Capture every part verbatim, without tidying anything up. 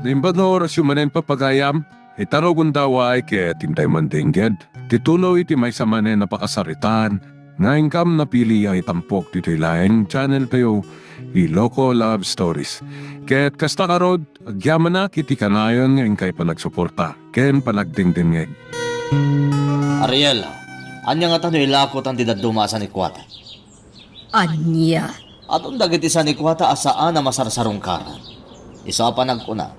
Imbag nga orasyo manen, papagayam, ita rugonda, way ket intay mandengngeg ti tuloy ti maysa manen a pakasaritaan nga inkam napili a itampok ditoy laeng channel tayo, Iloko Love Stories. Ket kasta ngarud, agyamanak iti kanayon nga inkay panagsuporta ken panagdengdengngeg. Ariel, ania ngata no ilakotan ti dadduma a sanikuata? Ania? Adun dagiti sanikuata a saan a masarsarungkaran. Isu a panagkuna,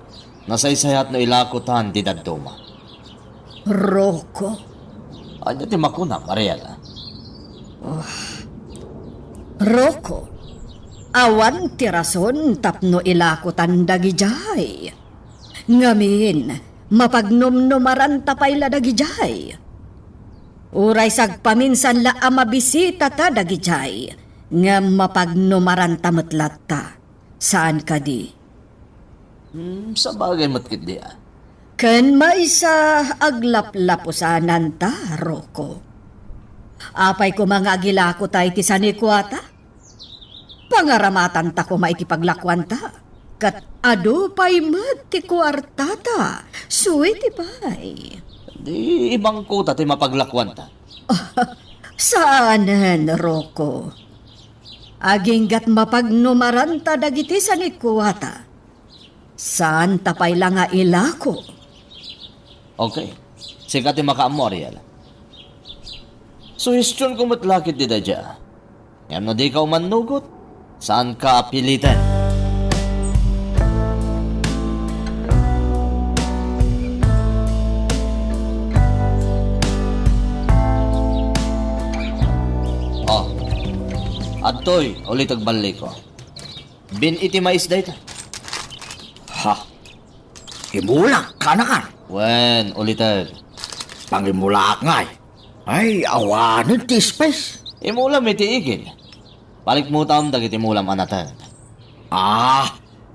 nasaysayat no ilakotan ti dadduma. Roko. Ania ti makunam, Ariel? Oh. Roko, awan ti rason tapno ilakotan dagidiay. Ngamin, mapagnumnumaranta pay la dagidiay. Uray sagpaminsan la a mabisitata dagidiay, ngem mapagnumaranta met latta. Saan kadi? Hmm, sabagay met ketdi, a. Ken maysa aglaplapusananta, Roko. Apay koma nga agilakota iti sanikuata? Pangaramatanta koma iti paglakuanta, ket adu pay met ti kuartata. Sweetie pie. Di ibangkota ti mapaglakuanta. Saanen, Roko. Aginggat mapagnumaranta dagiti sanikuata. Saanta pay la nga ilako. Okay. Sika ti makaammo, Ariel. Suhestionko met la ketdi daydiay. Ngem no dika umannugot, saanka a piliten. Oh. Adtoy, uliteg balliko. Bin iti mais dayta. Ha? Imulak, kanakan? Wen, uliteg. Pangimulaak ngay. Ay, awanen ti space. Imulam iti igid. Palikmutam dagiti mulam a nateng. Ah,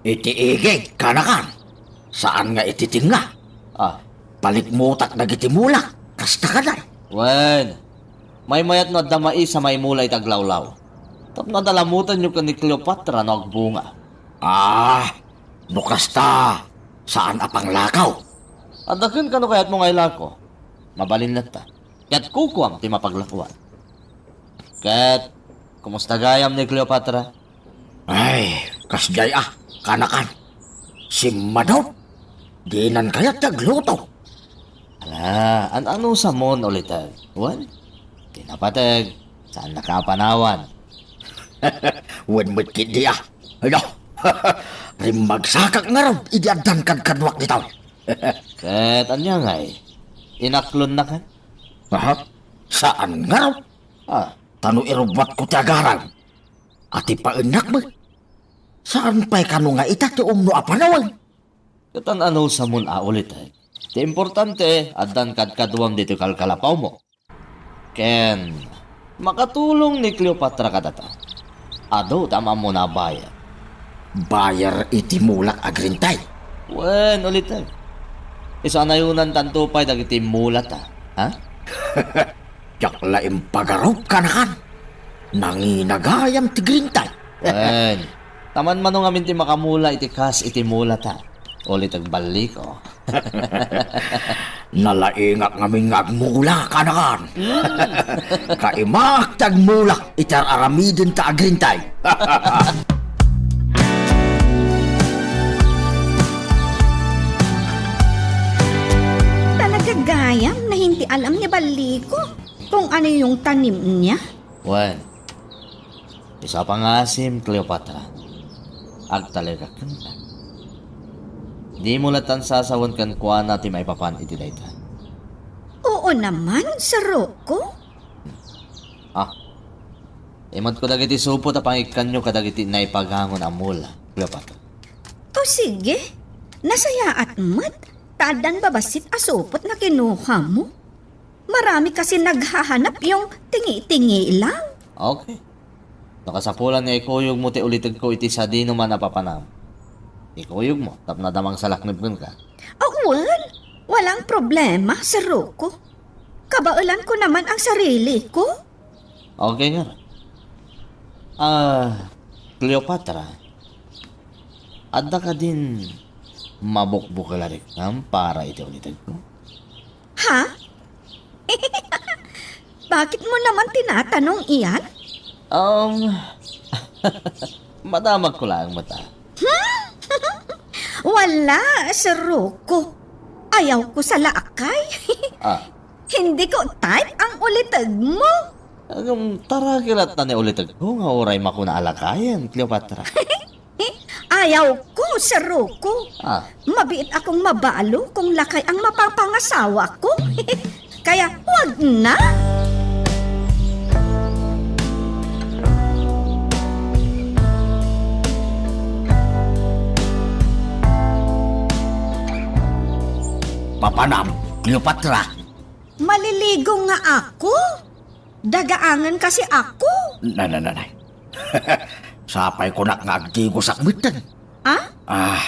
iti igid, kanakan? Saan nga iti tengnga? Ah. Palikmutak dagiti mulak, kasta kadi. Wen, maymayat no adda mais a maimula iti aglawlaw. Tapno adda lamutanyo ken ni Cleopatra no agbunga. Ah, no kasta, saan a panglakaw. Adda kenka no kayatmo nga ilako. Mabalin latta. Ket kukuam ti mapaglakuan. Ket, kumusta gayam ni Cleopatra? Ay, kasdiay a, kanakan. Simmanok. Dinan kayat ti agluto. Ala, an-anusamon, uliteg. Wen, ti napateg, saannaka a panawan. Wen met ketdi a. Aya, rimmagsakak ngarud idi addan kadkaduak ditoy. Ket ania ngay? Inaklonnakan? Aha, saan ngarud. Ah. Ta no irubbuatko ti agarem, a ti paennak met. Saan pay kano nga ita ti umno a panawen? Ket an-anusamon a uliteg. Ti importante, addan kadkaduam ditoy kalkalapawmo. Ken makatulong ni Cleopatra kadata. Adu ti am-ammona a buyer. Buyer iti mulak a grintay? Wen, uliteg. Isu a nayunantanto pay dagiti mulata, ha? Diak la impagarup, kanakan. Nangina gayam ti grintay. Wen, ta manmano ngamin ti makamula iti kas iti mulata. Uliteg balliko. Nalaingak ngamin nga agmula, kanakan. Kaimak ti agmula iti ar-aramidenta a grintay. Talaga gayam, nahinti alam ni balliko kung ano yung tanim niya. Wen, isu a pangaasim, Cleopatra. Agtalek kenka. Dimo latta sasawen kenkuana ti maipapan iti dayta. Oo naman, Sir Rocco. Ah, imatko dagiti supot a pangikkanyo kadagiti naipagangon a mula, Cleopatra. O sige, nasayaat met, ta addan babassit a supot nga kinuha mo. Marami kasi naghahanap yung tingi-tingi lang. Okay. No kasapulan nga ikuyog mo ti ulitegko iti sadino man a papanam, ikuyog mo tapno adda mangsalaknib kenka. Oh, well, walang problema, Sir Rocco. Kabaelan ko naman ang sarili ko. Okay nga. Ah, Cleopatra, adda kadin mabukbukel a riknam para iti ulitegko? Ha? Bakit mo naman tinatanong iyan? Um, madamagko laeng met. Wala, Sir Rocco. Ayaw ko sa laakay. Ah. Hindi ko type ang uliteg mo. Agam, tarakilat na ni ulitegko nga uray makuna a lakayen, Cleopatra. Ayaw ko, Sir Rocco. Ah. Mabiit akong mabalo kung lakay ang mapapangasawa ko. Kaya, wag na. Papanam, Cleopatra. Maliligo nga ako? Dagaangan kasi ako. Na, na, na, na. Sapay kunak nga agdigosak metten. Ah? Ah,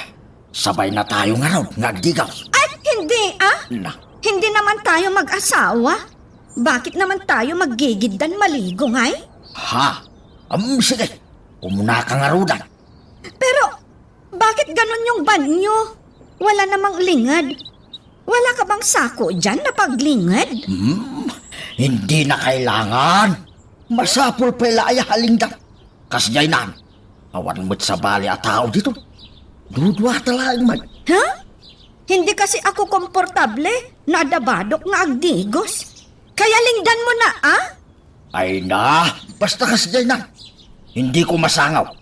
sabay na tayo ngarud nga agdigaw. Ay, hindi, ah. Na. Hindi naman tayo mag-asawa. Bakit naman tayo maggigiddan maligo, ngay? Ha? Um, sige. Umuna ka ngarudan. Pero, bakit ganun yung banyo? Wala namang lingad. Wala ka bang sako dyan na paglingad? Hmm, hindi na kailangan. Masapul pay la aya a lingdan. Kasdiay nan, awan met sabali a tao dito. Dudua ta laeng man. Ha? Hindi kasi ako komportable na adda badok nga agdigos. Kaya lingdan mo na, ah? Ay na, basta kasdiay nan. Hindi ko masangaw.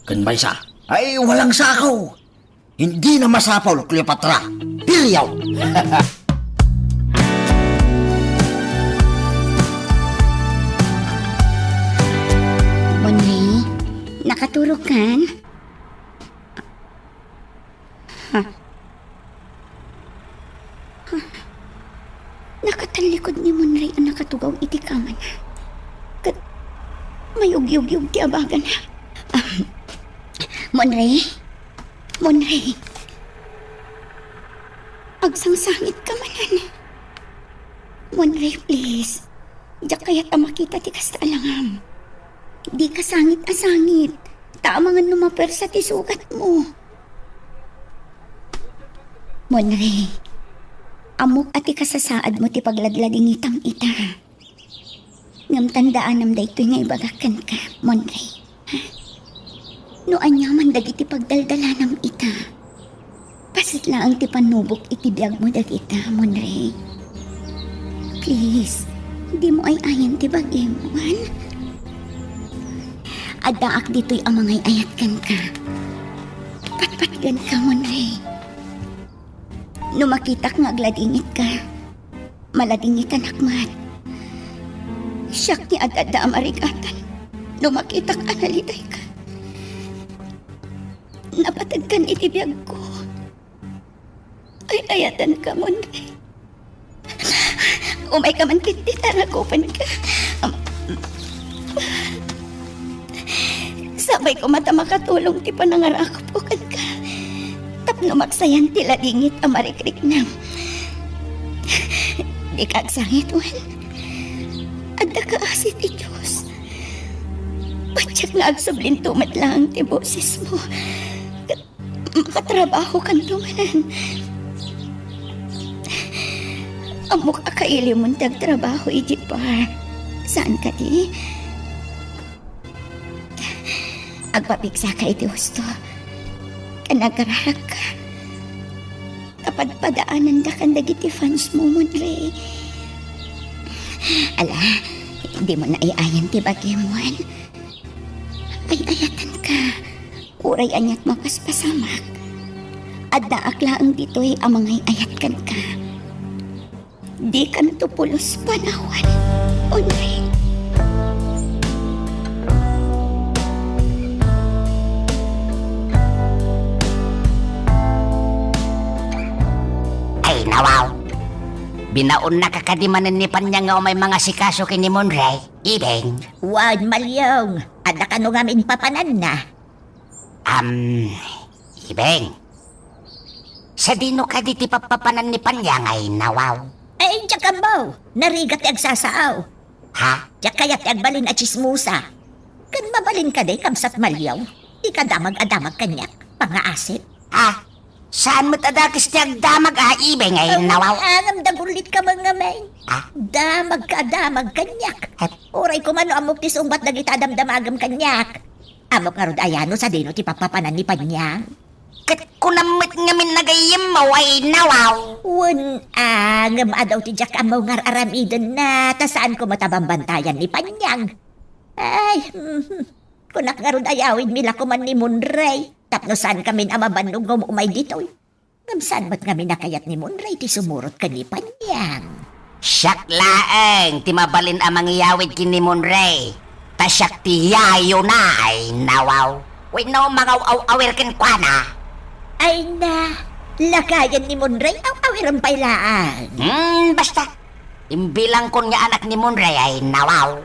Ken maysa, ay walang sako. Hindi na masapul, Cleopatra. Period. Monray, nakaturog kan? Ha? Ha? Nakatallikod ni Monray a nakatugaw iti kamana. Ket mayugyugyog ti abagana. Monray? Monray? Agsangsangit ka manen. Monray, please. Diak kayat a makita ti kasta a langam. Di ka sangit a sangit. Ta amangan no mapersa ti sugat mo. Monray, ammok a ti kasasaad mo ti pagladladingitam ita. Ngem tandaanam daytoy nga ibagak kenka, Monray. Ha? No aniaman dagiti pagdaldalanam ita, paset laeng ti pannubok iti biagmo dagita, Monray. Please, dimo ay-ayan ti bagim, wen? Addaak ditoy a mangay-ayat kenka. Patpatgenka, Monray. No makitak nga agladingitka, maladingitanak met. Siak ti ad-adda a marigatan no makitak a nalitayka. Napategkan iti biagko. Ay-ayatenka, Monray. Umayka man ketdi ta rakupenka. Am-, Sapay koma ta makatulong ti panangarakupko kenka tapno maksayan ti ladingit a marikriknam. Dika agsangit, wen? Adda kaasi ti Dios. Patiek nga agsublinto met laeng ti bosesmo. Makatrabahokanto manen. Ammok a kailimon ti agtrabaho idiay bar. Saan kadi? Agpapigsaka iti husto. Ken agkararagka. Kapadpadaanandakan dagiti fans mo, Monray. Ala, dimo na ay-ayan ti bagim, wen? Ay-ayatenka. Uray aniat mapaspasamak, addaak laeng ditoy a mangay-ayat kenka. Dikanto pulos panawan, Monray. Ay, nawaw. Binaonnaka kadi manen ni Panya nga umay mangasikaso ken ni Monray, Ibeng? Wen, Malyong. Adda kano ngamin papananna? Am, Ibeng, sadino kadi ti pappapanan ni Panya nga ay nawaw? Ay, diak ammo. Narigat ti agsasaaw. Ha? Diak kayat ti agbalin a tsismosa. Ken mabalin kadi, kabsat Malyong, ti kadamag a damag kaniak, pangngaasim? Ha? Saan met a dakes ti agdamag a, Ibeng, ay nawaw. Ngem dagulit ka met ngamin. Ah? Damag ka, damag kaniak. Ay. Uray koma no ammok ti sungbat dagita a damdamagem kaniak. Ammok ngarud aya no sadino ti papapanan ni Panyang? Ket kunam met ngamin nga gayyemmo, ay nawaw. Wen a, ngem adaw ti diak ammo nga ar-aramidenna, ta saanko met a bambantayan ni Panyang. Ay, mhm. Kunak ngarud a yawidmi la koman ni Monray, tapno saankamin a mabannog nga um-umay ditoy. Ngem saan met ngamin a kayat ni Monray ti sumurot ken ni Panyang? Siak laeng ti mabalin a mangiyawid ken ni Monray, ta siak ti yayona, ay nawaw. Wenno mangaw-aw-awir kenkuana. Ay na, lakayen ni Monray, aw-awirem pay laeng. Hmm, basta. Imbilangkon nga anak ni Monray, ay nawaw.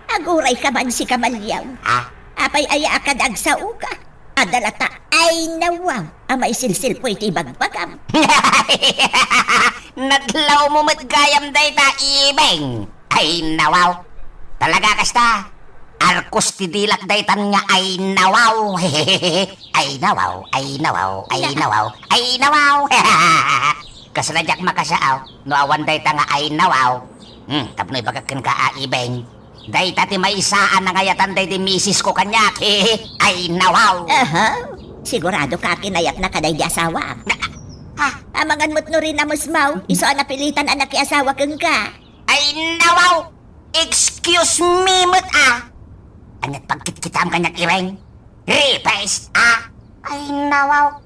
Aguray ka man, si Kamalyaw. Ah? Apay aya a kada agsaoka? Adda latta, ay nawaw, a maisilsilpo iti ibagbagam. Nadlawmo met gayam dayta, Ibeng. Ay nawaw. Talaga kasta. Arkos ti dilak daytan nga ay nawaw. Ay nawaw, ay nawaw, ay nawaw, ay nawaw. Kasla diak makasaaw no awan dayta nga ay nawaw. Hmm, tapno ibagak kenka, a, Ibeng. Dayta ti maysa a nangayatan daydi misisko kaniak. Ay nawaw. Aha. Sigurado ka a kinayatna ka daydi asawa. Na, ah. Amangan met no rinamesmaw, isu a napilitan a nakiasawa kenka. Ay nawaw. Excuse me met, a. Ania't pagkitkitaem kaniak, Ibeng? Rapist, a? Ay nawaw.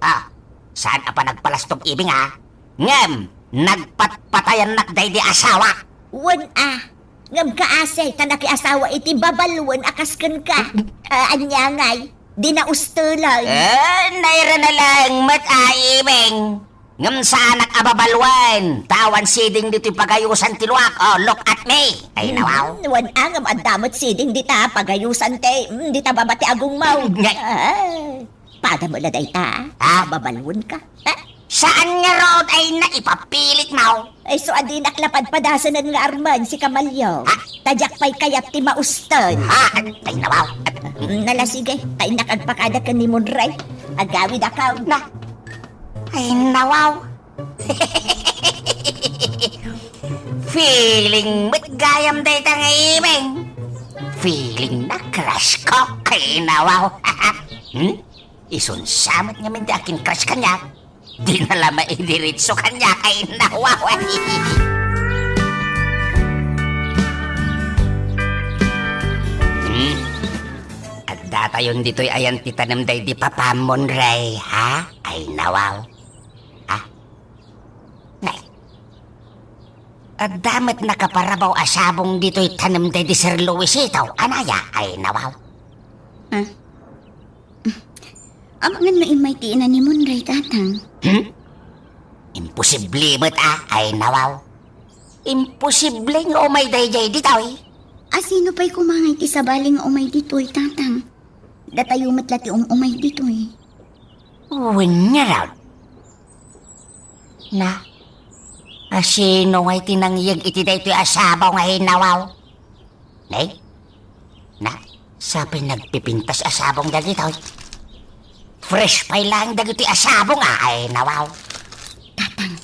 Ah, saan a panagpalastog, Ibeng, a? Ngem nagpatpatayannak daydi asawa. Wen a, ngem kaasi ta nakiasawa iti babaluen a kas kenka. A, ania ngay, dina ustelen. Eh, nairana laeng met, a, Ibeng. Ngem saanak a babaluen, ta awan siding ditoy pagayusan ti luak. Oh, look at me. Ay, nawaw. Hmm, wen a, ngem adda met siding dita pagayusan ti, hmm, dita baba ti agongmo. Ngay. Ay. Pada met la dayta, a? Ha? Babaluenka. Ha? Saan ngarud ay naipapilit, maw? Ay, isu a dinak la padpadasanen nga armen si Kamalyo. Ha? Ta diak pay kayat ti mauston. Ha? Ay, nawaw. Mm, nala, sige. Ta innak agpakada ken ni Monray. Agawid a kaw. Na. Ay, nawaw. Feeling met gayam dayta nga imeng. Feeling na crush ko. Ay, nawaw. Hmm? Isunsa met ngamin ti akin-crush kaniak. Dina la maidiretso kaniak, ay nawaw. Hmm? Addatayon ditoy ayan ti tanem daydi papam, Monray, ha? Ay nawaw. Ha? Nay. Adda met nakaparabaw a sabong ditoy tanem daydi Sir Luisito. Anaya? Ay nawaw. Ha? Amangan no immay ti ina ni Monray, Tatang. Hmm? Imposible met a, ay nawaw. Imposible nga umay daydiay ditoy. A, sino pay koma ngay ti sabali nga umay ditoy, Tatang? Datayo met la ti um-umay ditoy. Wen ngarud. Na, a, sino ngay ti nangyeg iti daytoy a sabong nga inawaw? Nay? Na, sapay nagpipintas a sabong dagitoy. Fresh pay laeng dagitoy a sabong a, ay nawaw. Tatang,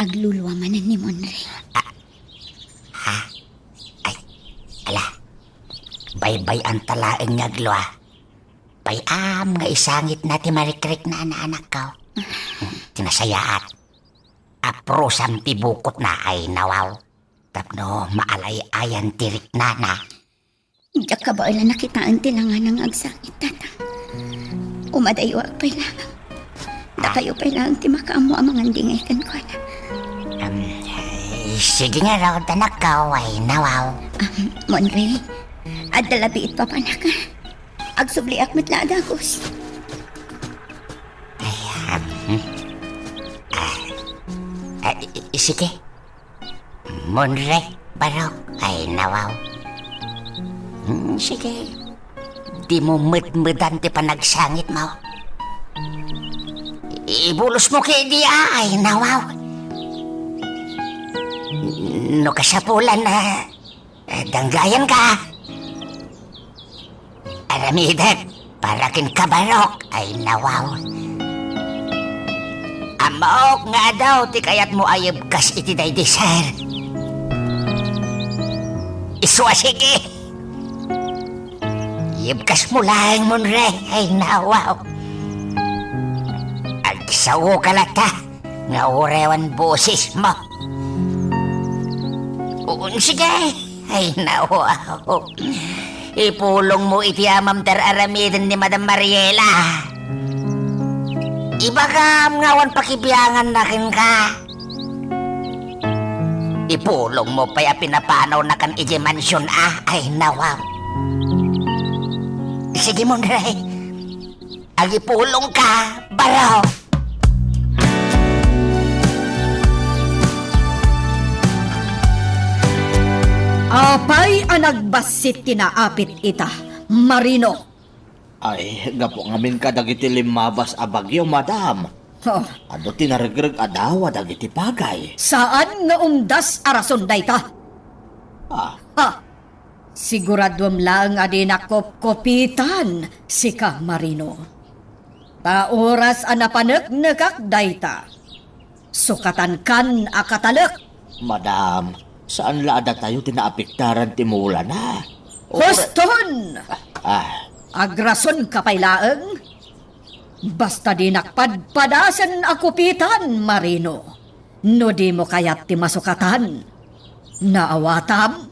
agluluwa manen ni Monray. Ah, ha? Ay, ala. Baybay-anta laeng nga aglua. Pay-am nga isangitna ti marikriknana, anakko. Ti nasayaat. Aprusam ti bukotna, ay nawaw. Tapno maalay-ayan ti riknana. Diak kabaelan a kitaen ti langana nga agsangit, Tatang. Umadayo pay laeng. Dakayo pay laeng ti makaammo a mangandingay kenkuana. Am, eh, sige ngarud, anakko, ay nawaw. Am, Monray, adda la biit papanak, a. Agsubliak met la a dagus. Ay, am, hmm. Ah, ah, i-, i-, sige. Monray, barok, ay nawaw. Hmm, sige. Dimo medmedan ti panagsangitmo. Ibulosmo kadi, a, ay nawaw. No kasapulan a, eh, danggayanka. Aramidek para kenka, barok, ay nawaw. Ammoak nga adu ti kayatmo a yebkas iti daydi, sir. Isu a sige. Yebkasmo laeng, Monre. Ay, nawaw. Agsaoka latta nga uray awan bosesmo. Uun, sige. Ay, nawaw. Ipulongmo iti amam ti ar-aramiden ni Madam Mariela. Ibagam nga awan pakibianganna kenka. Ipulongmo pay a pinapanawnakan idiay mansion a. Ay, nawaw. Sige, Monre. Agipulongka, baro. Apay a nagbassit ti naapit ita, Marino? Ay, gapu ngamin kadagiti limmabas a bagyo, madam. Oh. Adu ti naregreg a dawa dagiti pagay. Saan nga umdas a rason dayta? Ah. Ha! Siguraduem laeng a dinak kupkupitan, sika, Marino. Ta oras a napaneknekak dayta, sukatankan a katalek. Madam, saan la a datayo ti naapektaran ti mulana. Huston! Ah. Agrasonka pay laeng? Basta dinak padpadasen a kupitan, Marino. No dimo kayat ti masukatan, naawatam?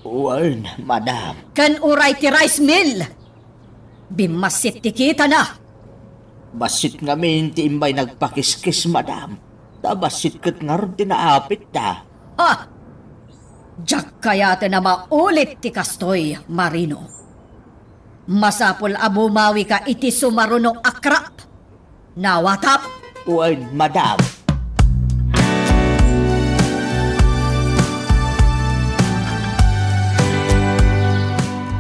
Wen, madam. Ken uray ti rice mill. Bimmassit ti kitana. Bassit ngamin ti immay nagpakiskis, madam. Ta bassit ket ngarud ti naapitta. Ha! Diak kayaten a maulit ti kastoy, Marino. Masapul a bumawika iti sumaruno a crop. Naawatam? Wen, madam.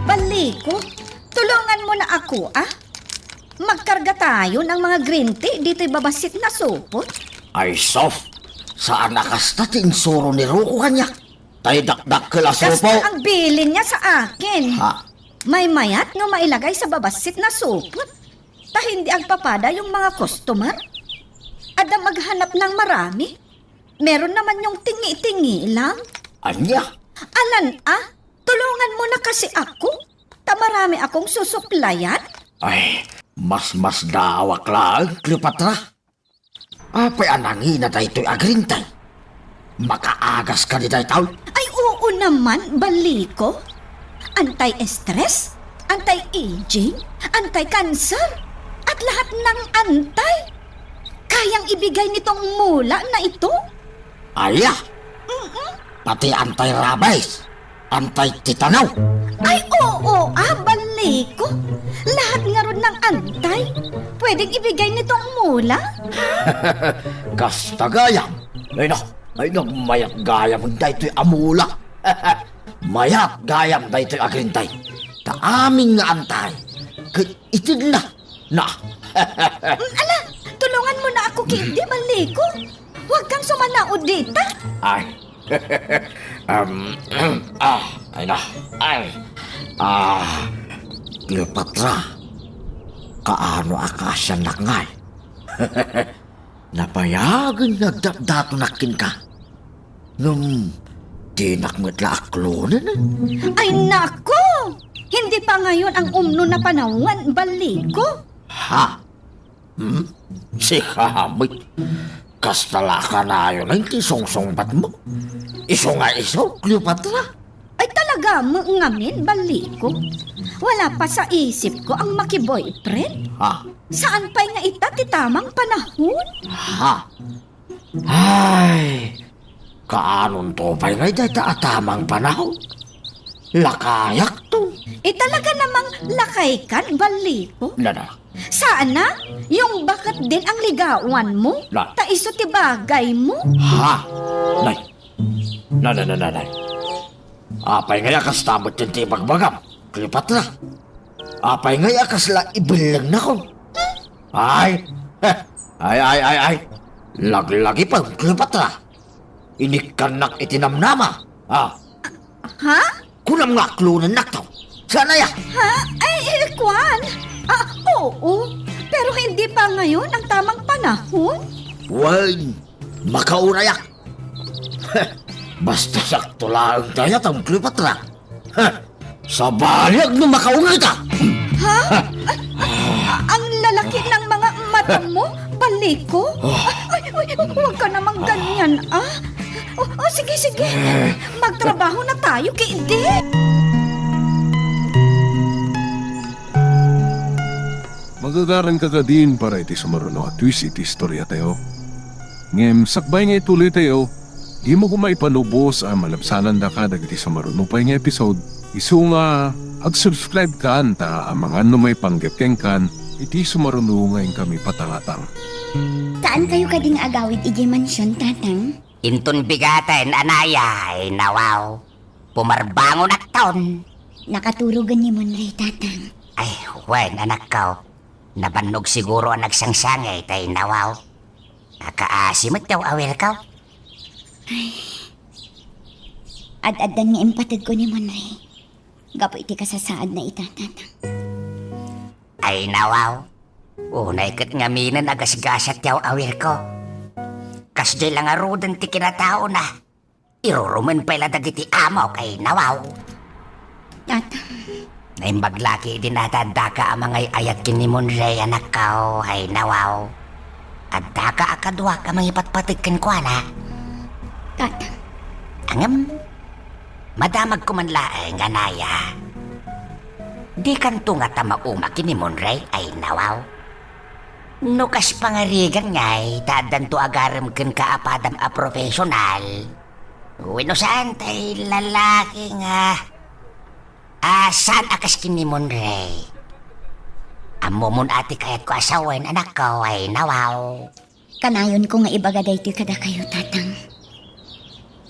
Balliko, tulonganmo na ako, a? Magkarga tayon mga green tea ditoy babassit a supot. Ay, sus! Saan a kasta ti insuro ni Ruko kaniak. Tay dakdakkel a supot. Kasta ang bilin niya sa akin. Ha? Maymayat no mailagay sa babassit a supot. Ta hindi agpapada yung mga customer. Adda maghanap ng marami. Meron naman yung tingi-tingi lang. Ania? Alan, a? Tulungan mo na kasi ako. Ta marami akong susuplayan. Ay, mas mas dawak laeng, Cleopatra. Apay a nangina daytoy a green tea? Makaagas kadi daytoy? Ay, oo naman, Balliko. Anti-stress, anti-aging, anti-cancer, at lahat ng anti. Kayang ibigay nitong mula na ito. Aya? Mm-mm. Pati anti-rabies, anti-tetano. Ay, oo, a, Balliko. Lahat ngarud ng anti, pwedeng ibigay nitong mula. Kasta gayam. Ay na, ay na, mayat gayam daytoy a mula. Mayat gayam daytoy a green tea. Ta amin nga anti, ket itedna. Na. Mm, ala, tulungan mo na ako, Candy, Balliko. Huwag kang sumanaod dita. Ay. Um, ah, ay na. Ay. Ah, Cleopatra, kaano a kaasiannak ngay? Nabayagen nga agdatdatonak kenka. Ngem, dinak met la aklonen, eh. Ay, nako! Hindi pa ngayon ang umno na panawan, Balliko. Ha? Hmm? Sika met. Kasta la kanayon ti sungsungbat mo. Isu nga isu, Cleopatra. Ay, talaga, ngamin, Balliko. Wala pa sa isip ko ang makiboyfriend. Ha? Saan pay nga ita ti tamang panahon? Ha? Ay, kaanonto pay ngay dayta a tamang panahon? Lakayakto. Eh, talaga namang lakaykan, Balliko? Nana. Sana, yung baket din ang ligawan mo, na. Ta isu ti bagay mo. Ha? Nay. Nana, nana, nay. Apay ngay a kasta met ti ibagbagam, Cleopatra? Apay ngay a kasla ibillengnakon? Ay, ay, ay, ay, ay. Laglagipem, Cleopatra. Inikkannak iti namnama. Ah. Ha? Kunam nga aklonennakto. Saan aya? Ha? Ay, eh, kwan. Ah, oo. Pero hindi pa ngayon ang tamang panahon. Wen, makaurayak. Basta sakto laeng dayta, Onkel Patrak. Sabaliak no makaungayka. Ha? Ay, ang lalaki ng mga mata mo? Baliko? Ay, ay, ay, huwag ka namang ganyan, ah. O, o, sige, sige. Magtrabaho na tayo, kidi. Magagaranka kadin para iti sumaruno a twist iti istoriatayo. Ngem sakbay nga ituloytayo, dimo koma ipanubos a malabsanandaka dagiti sumaruno pay nga episode, isu nga ag-subscribe-kan ta amangan no maipanggep kenkan iti sumaruno nga inkami patangatang. Saan kayo kadi nga agawid idiay mansyon, Tatang? Inton bigaten, anaya, ay nawaw. Pumarbangonakton. Nakaturogen ni Monray, Tatang. Ay, wen, anakko. Nabannog siguro a nagsangsangit, ay nawaw. Akaasi met ti aw-awirko. Ay. Ad-addan nga impateg ko ni Monray. Gapu iti kasasaadna ita, Tatang. Ay, nawaw. Unay ket ngaminen a gasgasat ti aw-awirko. Kasdiay la ngaruden ti kinataona. Irurumen pay la dagiti amok, ay nawaw. Tatang. Naimbag la ketdin a addaka a mangay-ayat ken ni Monray, anakko, ay nawaw. Addaka a kaduak a mangipatpateg kenkuana. Tatang. Ngem, madamagko man laeng, anaya. Dikanto ngata mauma ken ni Monray, ay nawaw. No kas pangarigan ngay, ta addanto agarem kenka a padam a profesional. Wenno saan tay lalaki nga, ah, saan a kas ken ni Monray? Ammomon a ti kayatko a sawen, anakko, ay nawaw. Kanayonko nga ibaga daytoy kadakayo, Tatang.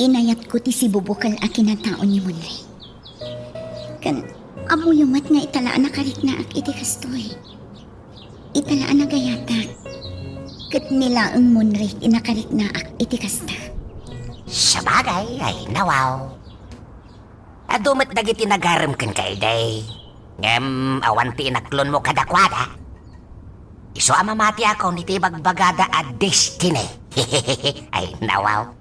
Inayatko ti sibubukel a kinatao ni Monray. Ken ammoyo met nga ita la a nakariknaak iti kastoy. Ita la a nagayatak. Ket ni laeng Monray ti nakariknaak iti kasta. Sabagay, ay nawaw. Adu met dagiti nagarem kenka idi. Ngem awan ti inaklonmo kadakuada. Isu a mamatiakon iti ibagbagada a destiny. Ay, nawaw.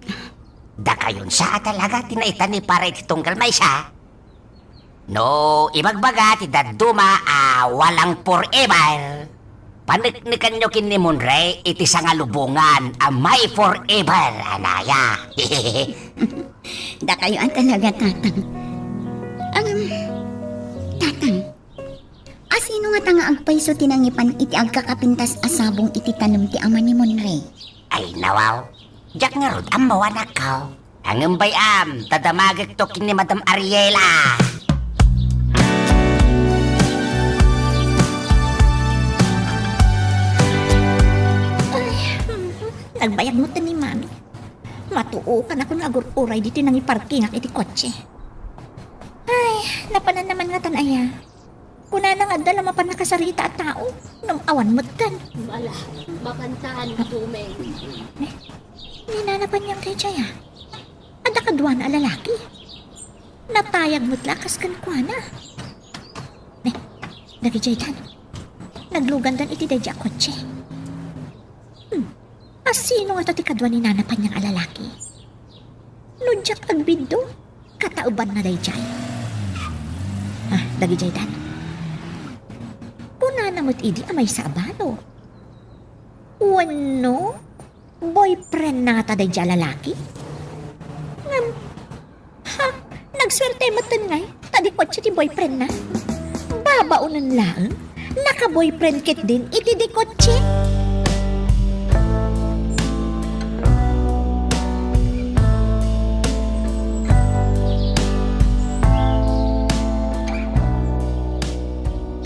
Dakayon sa a talaga ti naitani para iti tunggal maysa. No ibagbaga ti dadduma a walang forever, paneknekanyo ken ni Monray iti sangalubongan a may forever, anaya. Dakayo a talaga, Tatang. Ang, Tatang, asino ngata nga agpayso ti nangipan iti agkakapintas a sabong iti tanem ti ama ni Monray? Ay, nawaw. Diak ngarud ammo, anakko. Ngem bay-am, ta damagekto ken ni Madam Ariela. Ay, hmm, nagbayag met ni Mami. Matuokanakon nga agur-uray ditoy nangiparkingak iti kotse. Ay, napanan naman ngatan aya. Kunana nga adda la mapan nakasarita a tao, ngem awan metten. Ala, mapantan, Dumeng. Eh, ni Nana Panyang daydiay, a. Adda kaduana a lalaki. Natayag met la kas kenkuana. Eh, dagijay dan. Naglugandan iti daydiay a kotse. Hmm. Asino ngata ti kadua ni Nana Panyang a lalaki? No diak agbiddo, kataebanna daydiay. Ah, dagijay dan. Kunana met idi a maysa a balo. Wenno, boyfriendna ngata daydiay a lalaki? Ngem, ha, nagsuerte metten ngay, ta di kotse ti boyfriendna. Babaonen laeng, naka-boyfriend ketdin iti di kotse.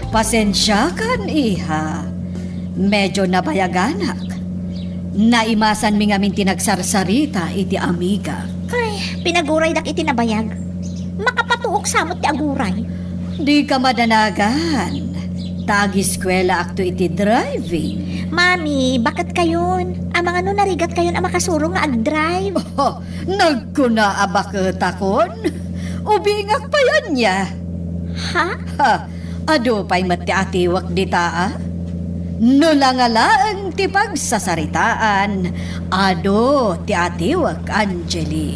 Pasensiakan, iha. Medyo nabayaganak. Naimasanmi ngamin ti nagsarsarita iti amiga. Ay, pinaguraydak iti nabayag. Makapatuok sa met ti aguray. Dika madanagan. Ta agiskuelaakto iti driving. Mami, baket kayon. Amangan no narigat kayon a makasuro nga agdrive. Oh, nagkuna a baketakon? Ubingak pay ania? Ha? Ha, adu pay met ti atiwek dita, a? No la nga laeng ti pagsasaritaan, adu ti atiwek, Angeli.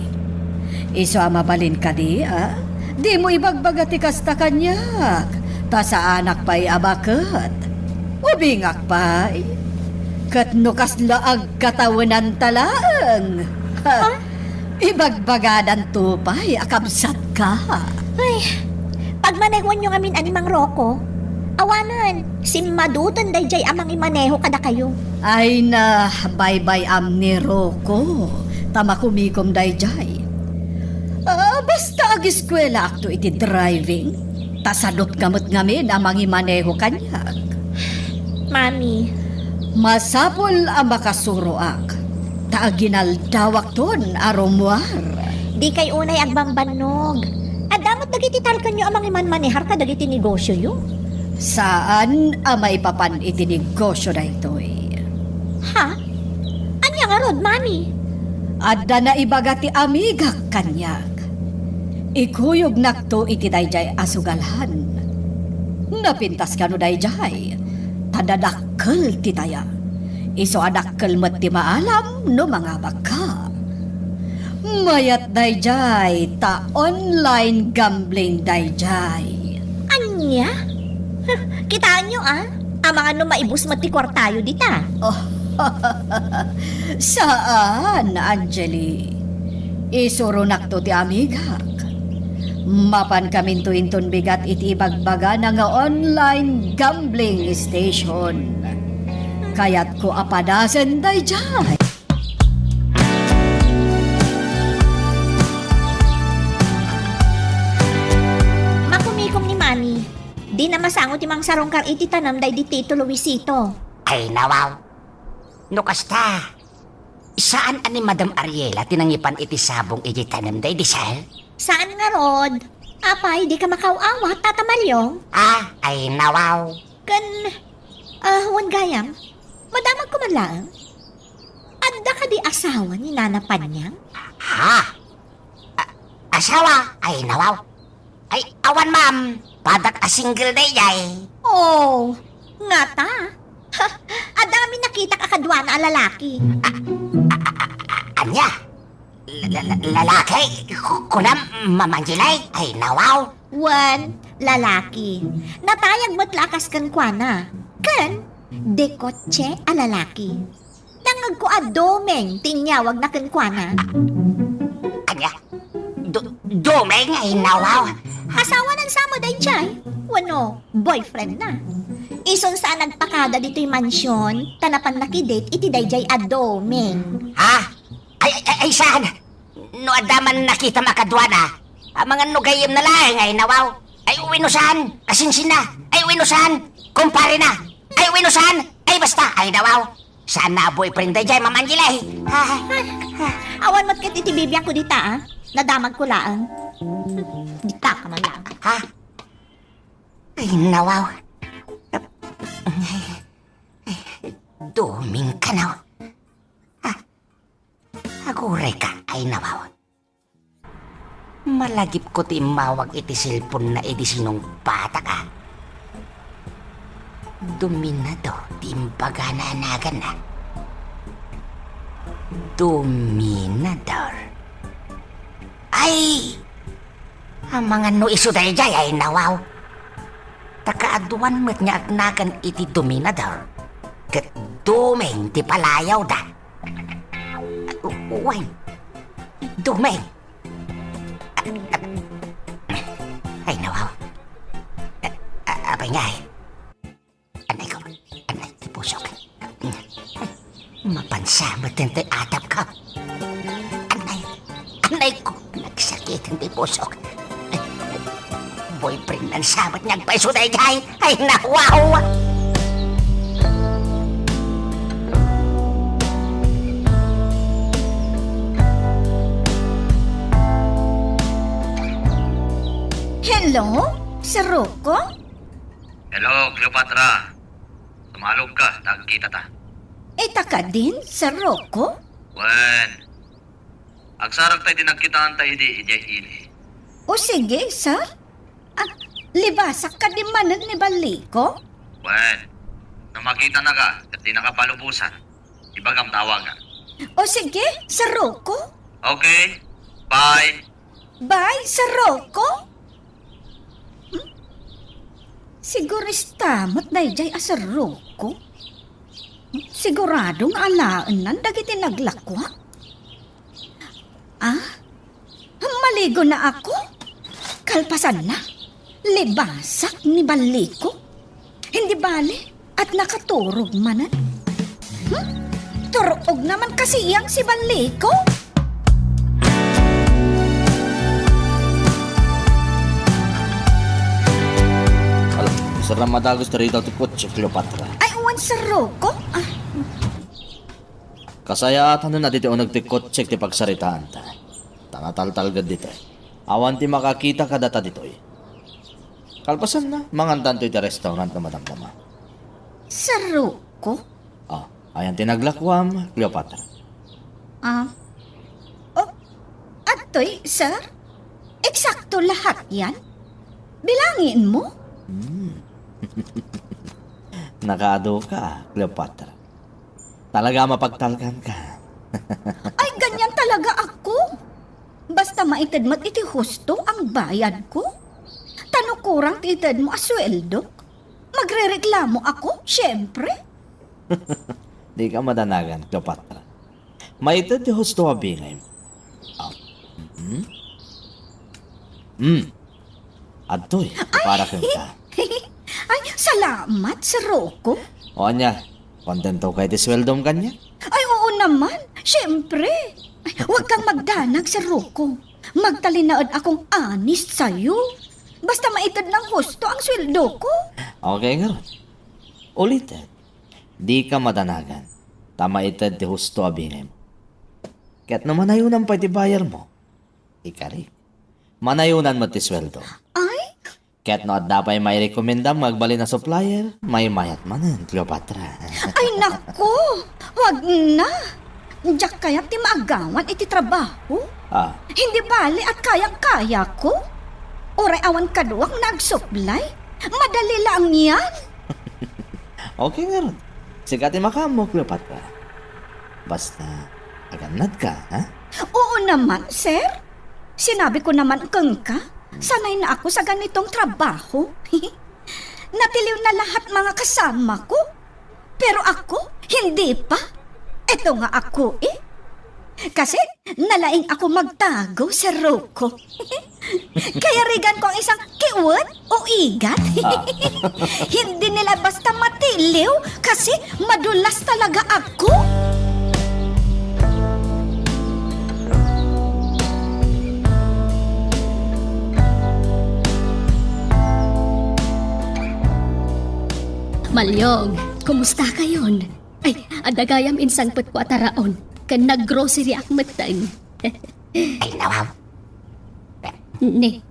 Isu a mabalin kadi, a? Dimo ibagbaga ti kasta kaniak, ta saanak pay a baket. Ubingak pay. Ket no kasla agkatawenanta laeng. Ha? Ibagbagadanto pay a kabsatka. Ay, pagmanehoanyo ngamin a ni Mang Rocco. Awanen, simmaduten daydiay a mangimaneho kadakayo. Ay na, baybay-am ni Rocco, ta makumikom daydiay. Ah, basta ageskuelaakto iti driving, ta sadupka met ngamin a mangimaneho kaniak. Mami. Masapul a makasuroak, ta aginaldawakton a rummuar. Dikay unay agbambannog. Adda met dagiti talkenyo a mangimanmanehar kadagiti negosioyo. Saan a maipapan iti negosio daytoy. Ha? Ania ngarud, Mami? Adda naibaga ti amigak kaniak. Ikuyognakto iti daydiay a sugalhan. Napintas kano daydiay, ta dadakkel ti taya. Isu a dakkel met ti maalam no mangabakka. Mayat daydiay, ta online gambling daydiay. Ania? Kitaenyo, a? Amangan no maibus met ti kuartayo dita. Oh, saan, Angeli. Isurunakto ti amigak. Mapankaminto inton bigat iti ibagbagana nga online gambling station. Kayatko a padasen daydiay. Makumikom ni Mami. Dina masango ti mangsarungkar iti tanem daydi Tito Luisito. Ay, nawaw. No kasta, saan a ni Madam Ariela ti nangipan iti sabong iti tanem daydi, sir? Saan ngarud? Apay, dika makaaw-awat, Tata Mario? Ah, ay, nawaw. Ken, ah, wen gayam, madamagko man laeng. Adda kadi asawa ni Nana Panyang? Ha? A-, asawa? Ay, nawaw. Ay, awan, ma'am. Padak a single daydiay. Oh, ngata? Ha, adda ngamin nakitak a kaduana a lalaki. A-, a-, a-, a-, ania? La-, la-, la-, lalaki? Ku-, kunam, Ma'am Angeli? Ay, nawaw. Wen, lalaki. Natayag met la a kas kenkuana. Ken, de kotse a lalaki. Nangngegko a Domeng ti inyawagna kenkuana. Ania? Do-, Domeng? Ay, nawaw. Asawana sa met daydiay? Wenno, boyfriendna? Isun sa a nagpakada ditoy mansion, ta napan nakidate iti daydiay a Domeng. Ha? Ay, ay, ay, ay, saan? No adda man nakitam a kaduana, amangan no gayyemna laeng, ay, nawaw. Ay, wenno saan? Asinsinna? Ay, wenno saan? Kumparena? Ay, wenno saan? Ay, basta, ay, nawaw. Saan na a boyfriend daydiay, Ma'am Angeli? Ah, ah, ah. Awan met ket iti bibiangko dita, a? Nadamagko laeng. Dita ka man laeng. Ha? Ay, nawaw. Ay, ay, Domeng kano. Ah, agurayka, ay, nawaw. Malagipko ti immawag iti cellphone-na idi sinungbatak, a. Dominador ti imbagana a naganna. Dominador. Ay! Amangan no isu daydiay, ay, nawaw. Ta kaaduan met nga agnagan iti Dominador. Ket Domeng ti palayawda. U-, wen. Domeng. Ay, nawaw. A-, a-, apay ngay? Anay ko, anay ti pusok. Mapansa met daytoy atapko. Anay, anay ko, nagsakit ti pusok. Boyfriend-na sa met nga agpaiso daydiay. Ay, nawaw! Hello, Sir Rocco? Hello, Cleopatra. Sumalog ka, ta agkita ta. Ita kadin, Sir Rocco? Wen, agsaragta iti nagkitaanta idi idiay ili. O sige, sir. Ah, libasak kadi manen ni balliko? Wen, No makitanaka ket dinaka palubosan, ibagam ta awagan. O sige, Sir Rocco. Okay. Bye. Bye, Sir Rocco. Hmm? Siguro ista met daydiay a Sir Rocco. Sigurado nga alaennan dagiti naglakuak. Ah? Maligona ako? Kalpasanna, libasak ni Balliko. Hindi bale, at nakaturog manen. Hmm? Turog naman kasi iyang si Balliko. Ala, saan a madagos dayta ti kotse, Cleopatra? Ay, wen, Sir Rocco. Ah, Kasayaatan a ditoy uneg ti kotsek ti pagsaritaanta. Ta nataltalged ditoy. Awan ti makakita kadata ditoy. Kalpasanna, mangantanto iti restaurant no madamdama. Sir Rocco? Ah, ayan ti naglakuam, Cleopatra. Ah. Oh, adtoy, sir? Eksakto lahat yan? Bilangin mo? Hmm. Nakaadu ka, Cleopatra. Talaga a mapagtalkan ka. Ay, ganyan talaga ako. Basta maited met iti husto ang bayad ko. Ta no kurang ti ited mo a sueldo, magrereklamo ako, siyempre. Di ka madanagan, Cleopatra. Maited ti husto a bingay mo. Ah, mm? Mm. Adtoy, para kenka. Ay, salamat, Sir Rocco. O ania, kontento ka iti sueldom kaniak? Ay, oo naman. Siyempre. Ay, huwag kang magdanag, Sir Rocco. Magtalinaed akong honest sayo. Basta maited lang husto ang sueldo ko. Okay, ngarud. Ulitek, di ka madanagan. Ta maited ti husto a bingay mo. Ket no manayunan pay ti bayar mo, ikarik. Manayunan met ti sueldo. Ay? Ket no adda pay mairekomendam nga agbalin a supplier, maymayat manen, Cleopatra. Ay, naku! Huwag na! Diak kayat ti maagawan iti trabaho. Ah. Hindi bale at kayang-kaya ko. Uray awan kaduak nga agsuplay. Madali lang yan. Okay ngarud. Sika ti makaammo, Cleopatra. Basta, agannad ka, ha? Oo naman, sir. Sinabi ko naman kenka, sanay na ako sa ganitong trabaho. Natiliw na lahat mga kasama ko. Pero ako, hindi pa. Eto nga ako, eh. Kasi, nalaing ako magtago, Sir Rocco. Kayarigan ko ang isang kiwet o igat. Ah. Hindi nila basta matiliw kasi madulas talaga ako. Malyong, kumusta kayon? Ay, adda gayam insangpetko a taraon, ken naggroceryak metten. Ay, nawaw. Ne.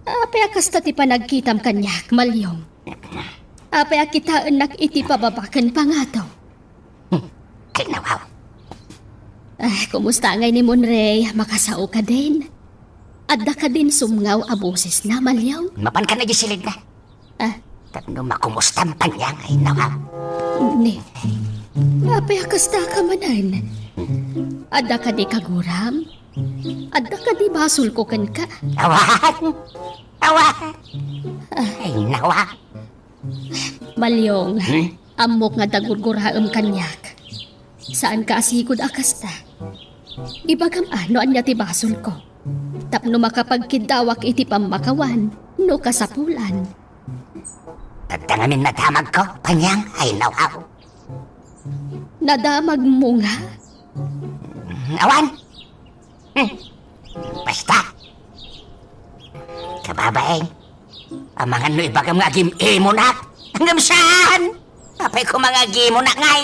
Apay a kasta ti panagkitam kaniak, Malyong? Apay a kitaennak iti pababa ken pangato? Ay, nawaw. Ah, kumusta ngay ni Monray? Makasao kadin? Adda kadin sumngaw a bosesna, Malyong? Mapan ka na di silidna. Ah. Tapno makumustam paniang ay nawa. Ne. Apay a kasta ka manen? Adda kadi kaguram? Adda kadi basolko kenka? Awan! Awan! Ay, nawa! Malyong, hmm? Ammok nga dagurguraem kaniak. Saanka a sigud a kasta. Ibagam a no ania ti basolko. Tapno makapagkiddawak iti pammakawan no kasapulan. Adda ngamin nadamagko, paniang ay nawaw. Nadamagmo nga? Awan. Hmm. Basta. Kababain, amangan no ibagam nga agim-imonak. Ngem saan? Apay ko mangagimonak ngay?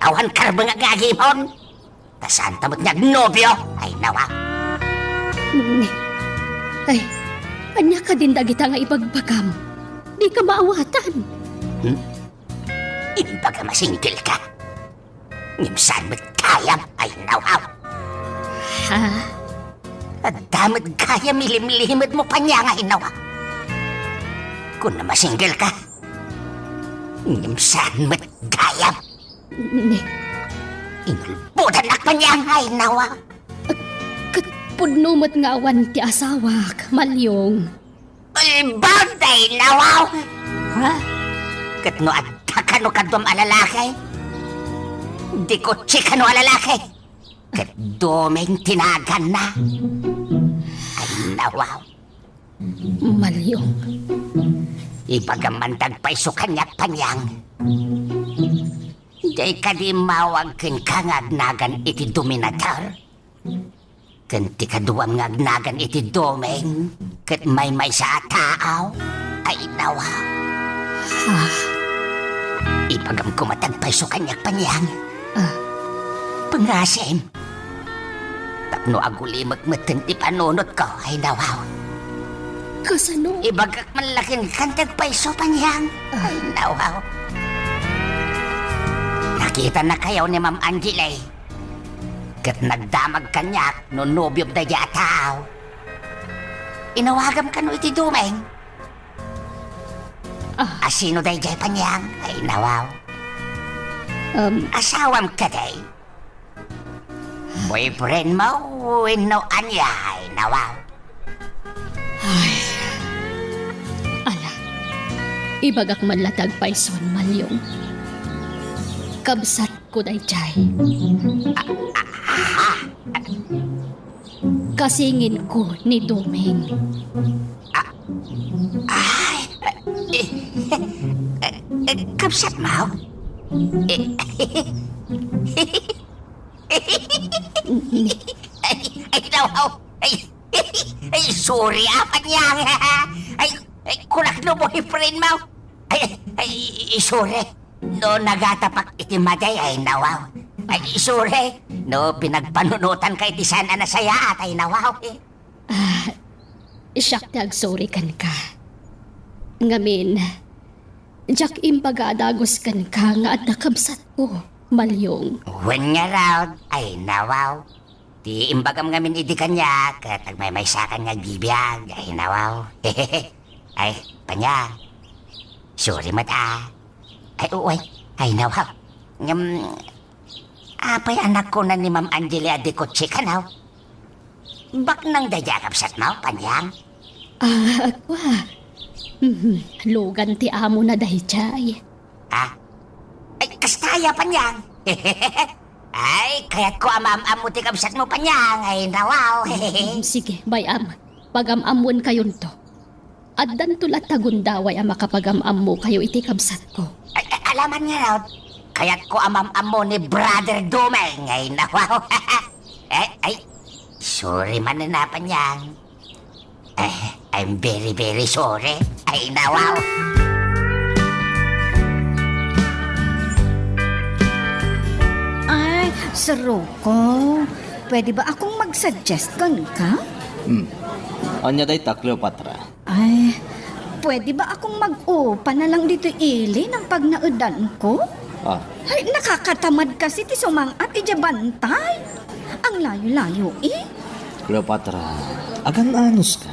Awan karbeng nga agimon. Ta saan ta met nga agnobio? Ay, nawa. Ay, ania kadin dagita nga ibagbagam? Di ka maawatan. Hmm? Imbagam a single ka. Ngem saan met kayam? Ay, nawa. Ha? Adda met gayam ilimlimedmo paniang ay nawa. Kunam a single ka. Ngem saan met gayam. Ni Inulbodannak paniang, ay nawaw. Ket pudno met nga awan ti asawak, Malyong. Ulbod, ay nawaw. Ha? Ket no adda kano kaduam a lalaki, Dikotsi kano a lalaki, ket Doming ti naganna. Ay nawaw. Malyong. Ibagam man dagpayso kaniak, Paniang. Diay kadi immawag kenka nga agnagan iti Dominator? Ken ti kaduam nga agnagan iti Doming ket maymaysa a tao? Ay nawaw. Ah. Ibagam koma dagpayso kaniak, Paniang. Ah. Pangasim. Tapno agulimek metten ti panunotko, ay nawaw. Kasano? Ibagak man la kenka dagpayso, Paniang. Ah. Ay nawaw. Nakitanakayo ni Ma'am Angeli. Ket nagdamag kaniak no nobiom daydiay a tao. Inawagam kano iti Doming. Ah. Asino daydiay, Paniang? Ay nawaw. Um. Asawam kadi? Boyfriend mo wenno ania? Ay nawaw. Ay. Ala. Ibagak man la ti agpayson, Malyong. Kabsatko daydiay. Ah, ah, ah. Kasinginko ni Doming. Ah, ay, eh, eh, eh, kabsatmo? Eh, ay, ay, nawaw. Ay, ay, sorry, ah, Paniang. Ay, ay, kunak no boyfriend mo. Ay, ay, ay, sorry. No nagatapak iti madi, ay nawaw. Ay, sorry. No pinagpanunotanka iti saan a nasayaat, ay nawaw. Ah, siak ti agsorry kenka. Ngamin, diak imbaga a dagus kenka nga adda kabsatko, Malyong. Wen ngarud, ay nawaw. Ti imbagam ngamin idi kaniak, ket agmaymaysakan nga agbibiag, ay nawaw. Ay, Paniang. Sorry met, ah. Ay, uy. Ay, nawaw. Ngem, apay a nakuna ni Ma'am Angeli a Dikotsi kano? Baknang daydiay a kabsatmo, Paniang? Ah, kua. Mhm, lugan ti amona daydiay. Ah? Ay, kasta aya, Paniang? Ay, kayatko a maam-ammo ti kabsatmo, Paniang. Ay, nawaw. Mm, sige, bay-am. Pagam-ammoenkayonto. Addanto latta gundaway a makapagam-ammokayo iti kabsatko. Ay, ay, ala man ngarud, kayatko a maam-ammo ni Brother Doming. Ay, nawaw. Ay, ay, sorry manen a, Paniang. Eh, I'm very, very sorry. Ay, nawaw. Ay, Sir Rocco, pwede ba akong mag-suggest kenka? Hmm. Ania dayta, Cleopatra? Ay, pwede ba akong mag-upa na lang ditoy ili nang pagnaedanko? Ah. Ay, nakakatamad kasi ti sumang-at idiay bantay. Ang layo-layo, eh. Cleopatra, agan-anuska.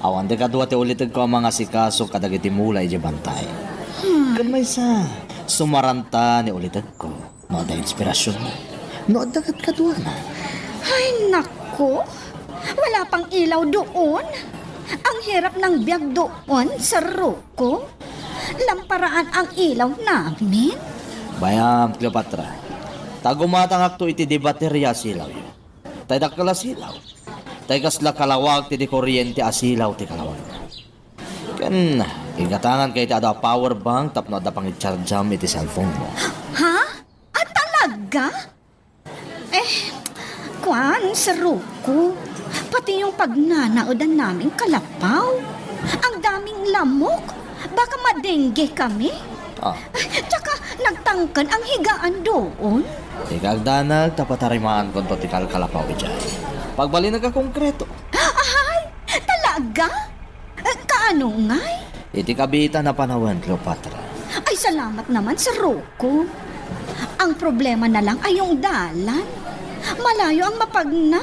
Awan ti kadua ti ulitegko a mangasikaso kadagiti mula idiay bantay. Hmm. Ken maysa, sumaranta ni ulitegko. No adda inspirasionmo. No adda ket kaduana. Ay, naku! Wala pang ilaw doon. Ang hirap ng biag doon, Sir Rocco. Lamparaan ang ilaw namin. Bay-am, Cleopatra. Ta gumatangakto iti dibateria a silawyo. Tay dakkel a silaw. Tay kasla kalawag ti di koriente a silaw ti kalawagna. Ken igatanganka iti adu a power bank tapno adda pangichargeam iti cellphone mo. Ha? Ah, talaga? Eh, kuan, Sir Rocco, pati yung pagnanaedan naming kalapaw, ang daming lamok. Baka madengge kami. Ah. Tsaka nagtangken ang higaan doon. Dika agdanag, ta patarimaankonto ti kalkalapaw idiay. Pagbalinka konkreto. Ay, talaga? Eh, kaano ngay? Iti kabiitan a panawen, Cleopatra. Ay, salamat naman, Sir Rocco. Ang problema na lang ay yung dalan. Malayo ang mapagna.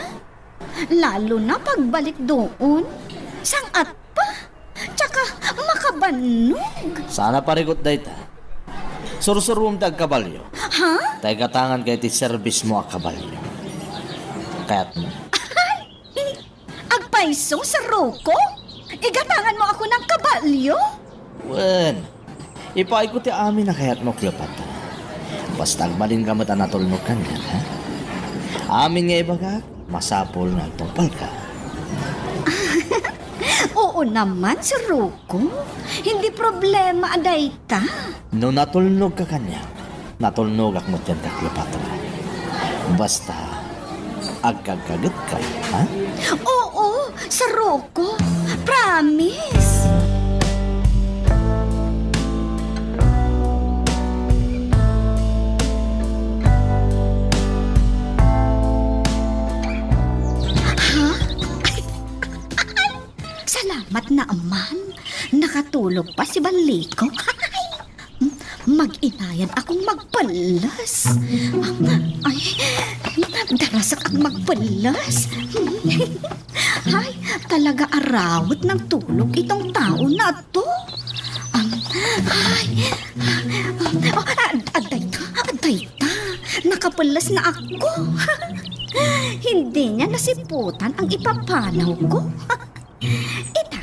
Lalo na pagbalik doon. Sangat pa. Tsaka, makabal Annog? Saan a parigot dayta. Sursuruem ti agkabalio. Ha? Ta igatanganka iti serbismo a kabalio. Kayatmo. Agpayso, Rocco? Igatanganmo ako ng kabalyo? Wen, ipaayko ti amin a kayatmo, Cleopatra. Basta agbalinka met a natulnog kaniak, ha? Amin nga ibagak, masapul nga agtungpalka. Oo naman, Rocco. Hindi problema a dayta. No natulnogka kaniak, natulnogak met kenka, Cleopatra. Basta, agkagkagetka, ha? Oo, Rocco. Promise. Ha? Salamat naman. Nakatulog pa si Baliko. Mag-inayan akong magpullas. Ay, darasak ang magpullas. Ay, talaga arawet ng tulog itong tao na to. Ay, oh, ad-, adayta, adayta. Nakapullas na ako. Hindi niya nasiputan ang ipapanaw ko. Ita,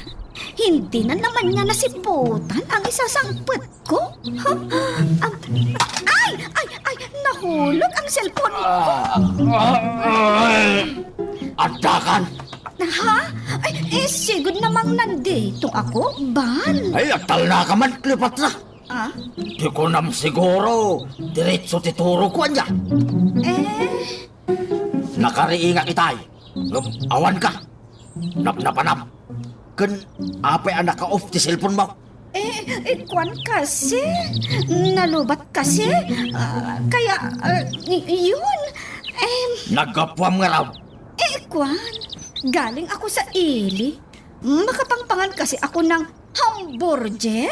hindi na naman niya nasiputan ang isasangpet ko. Ha? Am-, ay, ay, ay, nahulog ang cellphone ko. Ah, ah, ay, addakan. Ha? Ay, eh, sigud namang nandito ako, Bal. Ay, atalna ka man, Cleopatra. Ah? Di ko nam siguro, diretso ti turo ko, anya. Eh? Nakariingak itay. Ngem awan ka. Napnapanam. Ken apay a naka-off ti cellphone mo? Eh, eh, kuan kasi. Nalubat kasi. Ah, kaya, ah, y-, yun. Em. Naggapuam nga raw. Eh, kuan. Galing ako sa ili. Makapangpangan kasi ako ng hamburger.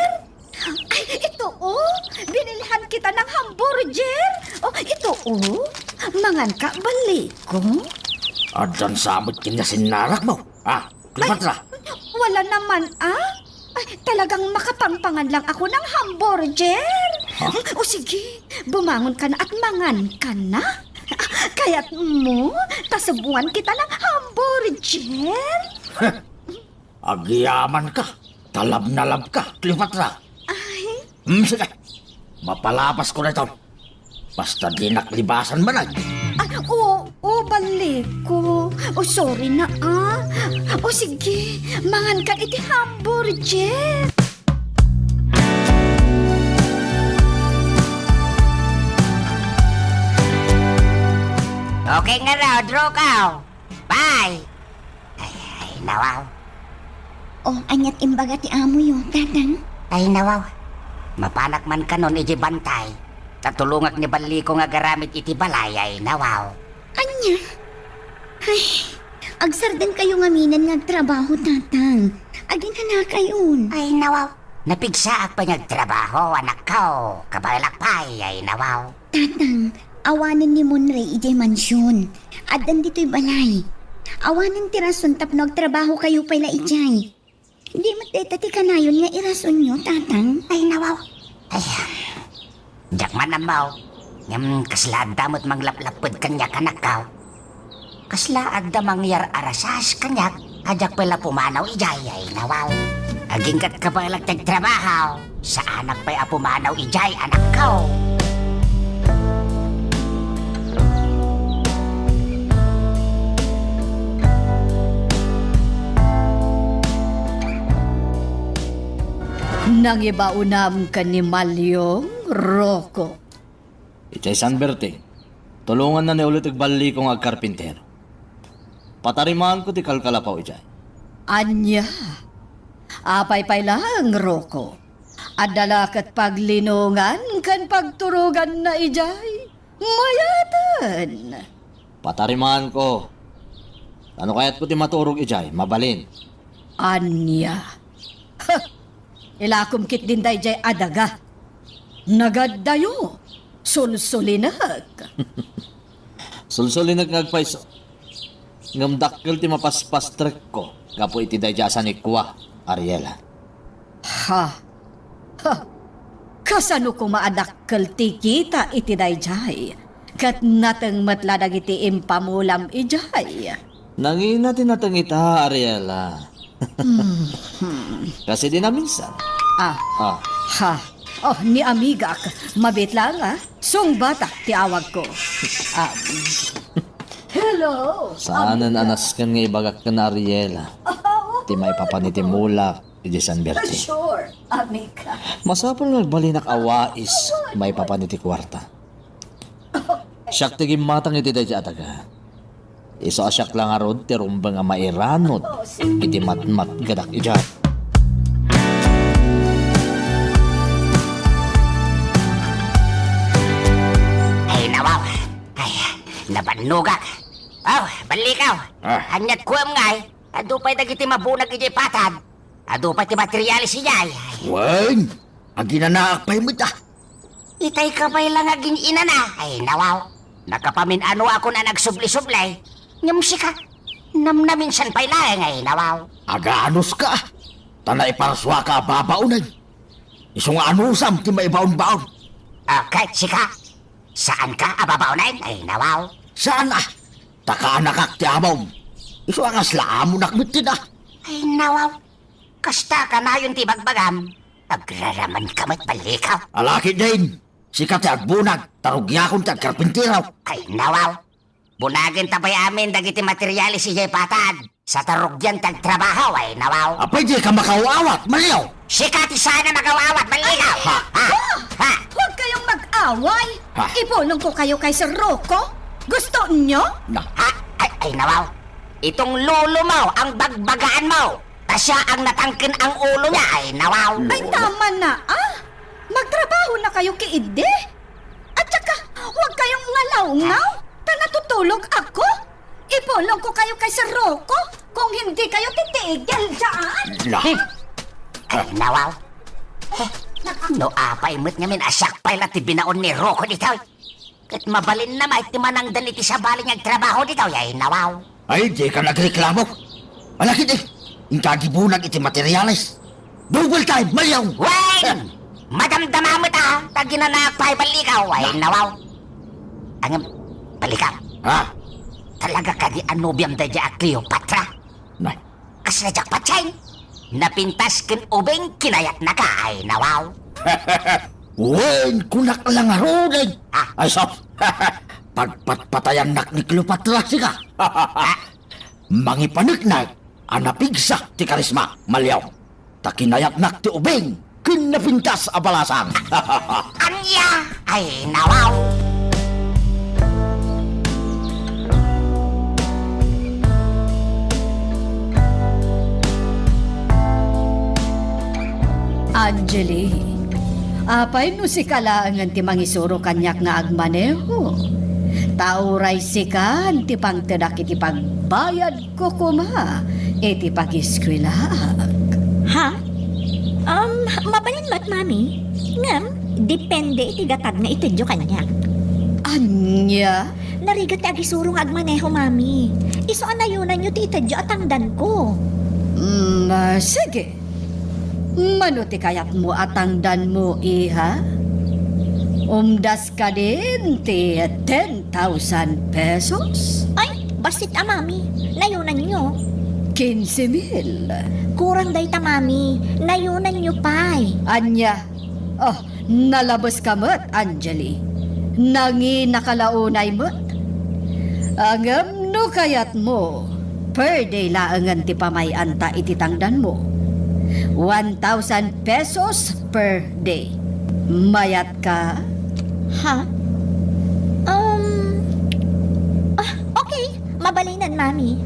Ay, ito, oh. Binilhan kita ng hamburger. Oh, ito, oh. Mangan ka, Baliko. Addan sa met ken nasinnarak mo. Ah, Cleopatra. Ay, wala naman, ah. Ay, talagang makapangpangan lang ako ng hamburger. Ha? O sige, bumangon ka na at mangan ka na. Kayat mo, tasubuan kita ng hamburger. Agyaman ka. Talab na lab ka, Cleopatra. Ay. Hmm, sige. Mapalapas ko na ito. Basta dinak libasan man ay. Ay, oo, oo, Baliko. O, sorry na, ah. O, sige, mangan ka iti hamburger. Okay nga raw, Rocco. Bye. Ay, ay, nawaw. O, aniat imbaga ti amoyo, Tatang? Ay, nawaw. Mapanak man kanon iti bantay. Ta tulongak ni Baliko nga agaramid iti balay, ay, nawaw. Ania? Ay, agsardengkayo ngaminen nga agtrabaho, Tatang. Aginanakayon. Ay, nawaw. Napigsaak pay nga agtrabaho, anakko. Kabaelak pay, ay, nawaw. Tatang, awanen ni Monray idiay mansion. Addan ditoy balay. Awanen ti rason tapno agtrabahokayo pay la idiay. Di met dayta ti kanayon nga irasonyo, Tatang? Ay, nawaw. Ay, diak man ammo. Ngem kasla adda met manglaplapped kaniak, anakko. Kasla adda mangyar-arasas kaniak a diak pay la pumanaw idiay, ay, nawaw. Agingga't kabaelak ti agtrabaho, saanak pay a pumanaw idiay, anakko. Nangibaonam ken ni Malyong, Rocco. Idiay San Berting, tulonganna ni Ulit ken Baliko nga agkarpintero. Patarimaanko ti kalkalapaw idiay. Ania? Apay pay laeng, Rocco? Adda la ket paglinongan ken pagturoganna idiay? Mayaten! Patarimaanko. Ta no kayatko ti maturog idiay, mabalin. Ania? Huh! Ilakom ketdin daydiay a daga. Nagaddayo, sulsulinek. Sulsulinek nga agpayso. Ngem dakkel ti mapaspastrekko gapu iti daydiay a sanikua, Ariela. Ha? Ha? Kasano koma a dakkel ti kita iti daydiay? Ket nateng met la dagiti impamulam idiay. Nangina ti nateng ita, Ariela. Mhm. Kas idi naminsan. Ah. Ah. Ha. Oh, ni amigak. Mabiit laeng, ah. Sungbatak ti awagko. Ah. Hello, Saanen a amiga. Nasken nga ibagak ken Ariela Ah, ti maipapan iti mulak iti San Bertin. Sure, amiga. Masapul nga agbalinak a wais maipapan iti kuarta. Siak ti gimmatang iti daydiay a daga. Isu a siak la ngarud ti rumbeng a mairanud iti matmatgedak idiay. Ay, nawaw. Ay, nabannogak. Aw, ballikaw. Ah. Aniat kuem ngay? Adu pay dagiti mabunag idiay patad. Adu pay ti materialis idiay. Wen, aginanaak pay met, ah. Itay ka pay lang agin-inana. Ay, nawaw. Nakapamin-anoakon a nagsubli-subli. Ngem sika, namnaminsan pay laeng, ay, nawaw. Aganuska, ah. Ta naiparsuaka a babaonen. Isu nga anusam ti maibaonbaon. Ah, ket sika, saanka a babaonen? Ay, nawaw. Saan, ah? Ta kaanakak ti amom. Isu a kasla amonak met ti da. Ay, nawaw. Kasta kanayon ti bagbagam. Agraraman ka met, ballikaw. Alaki din. Sika ti agbunag, ta rugiakon ti agkarpintero. Ay, nawaw. Bunagenta pay amin dagiti materialis idiay patad. Sa ta rugian ti agtrabaho, ay, nawaw. Apay di ka makaw-awat, maliw? Sika ti saan a makaw-awat, ballikaw. Ha? Ha? Ha? Huwag kayong mag-away. Ha? Ipulong ko kayo kay Sir Rocco. Gusto nyo? Na. Ha? Ay, ay, nawaw. Itong lolo mo ang bagbagaan mo. Ta siya ang natangken ang ulo niya, ay, nawaw. Ay, tama na, ah. Magtrabaho na kayo ki idi. At saka, huwag kayong ngalawngaw. Ta natutulog ako. Ipulong ko kayo kay Sir Rocco kung hindi kayo titigil dyan. La. Hmm. Ay, nawaw. Eh, no apay met ngamin a siak pay la ti binaon ni Rocco ditoy. Ket mabalinna met ti manangdan iti sabali nga agtrabaho ditoy, ay, nawaw. Ay, di ka nagreklamo. Alaki di, inka agibunag iti materialis. Double time, maliw! Wen! Madamdama met, ah, ta ginanaak pay, ballikaw, ay, nawaw. Ngem, ballikaw. Ha? Talaga kadi a nobiam daydiay a Cleopatra? Nay. Kasla jackpot, Shane. Napintas ken ubing kinayatnaka, ay, nawaw. Wen, kunak la ngaruden. Ah. Ay, sus. Pagpatpatayannak ni Cleopatra, sika. Ah. Mangipaneknak a napigsa ti karisma, maliw. Ta kinayatnak ti ubing ken napintas a balasang. Ania? Ay, nawaw. Angeli, apay no sika laengen ti mangisuro kaniak nga agmaneho? Ta uray sikan ti pangtedak iti pagbayad ko koma iti pagiskuelaak. Ha? Um, mabalin met, Mami. Ngem, depende iti gatad nga itedyo kaniak. Ania? Narigat ti agisuro nga agmaneho, Mami. Isu a nayonanyo ti itedyo a tangdanko. Mm, ah, sige. Mano ti kayatmo a tangdanmo, iha? Umdas kadin ti ten thousand pesos? Ay, bassit a, Mami. Nayonanyo. Quince mil. Kurang dayta, Mami. Nayonanyo pay. Ania? Oh, nalabeska met, Angeli. Nanginaka la unay met. Ngem no kayatmo, per day laengen ti pamay-anta iti tangdanmo. One thousand pesos per day. Mayatka? Ha? Um, ah, okay. Mabalinen, Mami.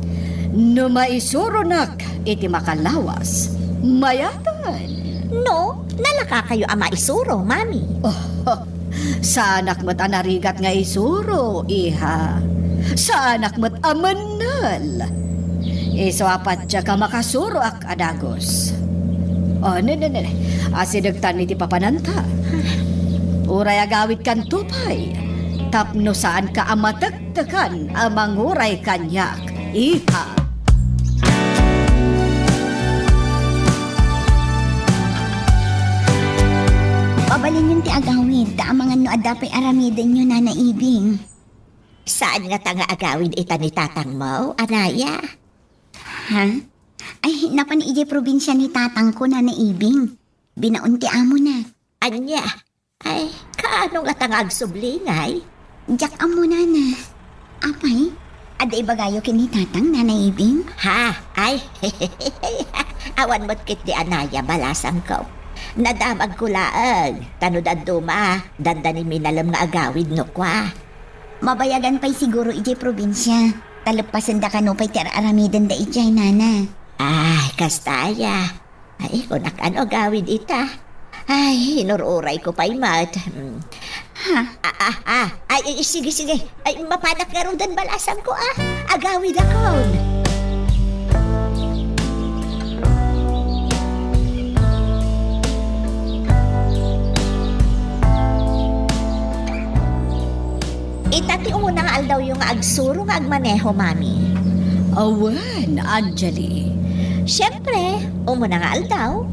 No maisuronak iti makalawas, mayatan. No, nalaka kayo a maisuro, Mami. Oh, saanak met a narigat nga isuro, iha. Saanak met a mennel. Isu a patiek a makasuroak a dagus. Oh, ne, ne, ne, ne. Asidegtan iti papananta. Uray agawidkanto pay, tapno saanka a matektekan a manguray kaniak, iha. Inyon ti agawid, ta amangan no adda pay aramidenyo, Nana Ibing. Saan ngata nga agawid ita ni tatangmo, anaya? Ha? Ay, napan idiay probinsia ni tatangko, Nana Ibing. Binaon ti amona. Ania? Ay, kaano ngata nga agsubli, ngay? Diak ammo, Nana. Apay, adda ibagayo ken ni tatang, Nana Ibing? Ha? Ay, awan met ketdi, anaya, balasangko. Nadamagko laeng, ta no dadduma, dandanimi nalem nga agawid no kua. Mabayagan pay siguro idiay probinsia. Ta leppasenda kano pay ti ar-aramidenda idiay, Nana. Ay, kasta aya. Ay, kunak ano agawid ita. Ay, inur-urayko pay met. Hmm. Ha? Ah, ah, ah. Ay, ay, sige, sige. Ay, mapanak ngaruden, balasangko, ah. Agawidakon. Ita ti umuna nga aldawyo nga agsuro nga agmaneho, Mami. Awan, Angeli. Siempre, umuna nga aldaw,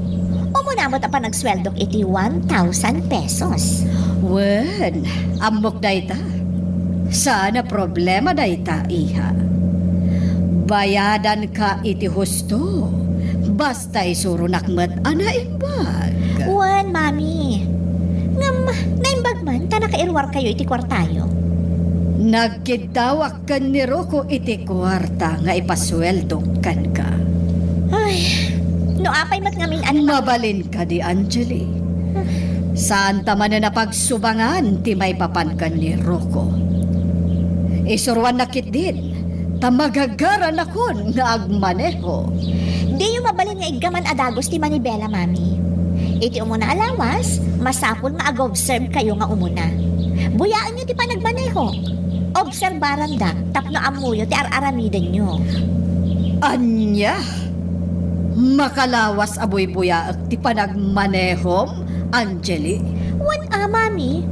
umuna met a panagsueldok iti one thousand pesos. Wen, ammok dayta. Saan a problema dayta, iha. Bayadanka iti husto. Basta isuronak met a naimbag. Wen, Mami. Ngem, naimbag man ta nakairuarkayo iti kuartayo. Nagkiddawak ken ni Rocco iti kuarta nga ipasueldok kenka. Ay, no apay met ngamin a... Mabalin kadi, Angeli. Saanta manen a pagsubangan ti maipapan ken ni Rocco. Isuruannak ketdin, ta magagaranakon nga agmaneho. Diyo mabalin nga iggaman a dagus ti manibela, Mami. Iti umuna a lawas, masapul nga ag-observe kayo nga umuna. Buyaenyo ti panagmaneho. Obserbarandak tapno ammoyo ti ar-aramidenyo. Ania? Makalawas a buybuyaek ti panagmanehom, Angeli? Wen a, Mami.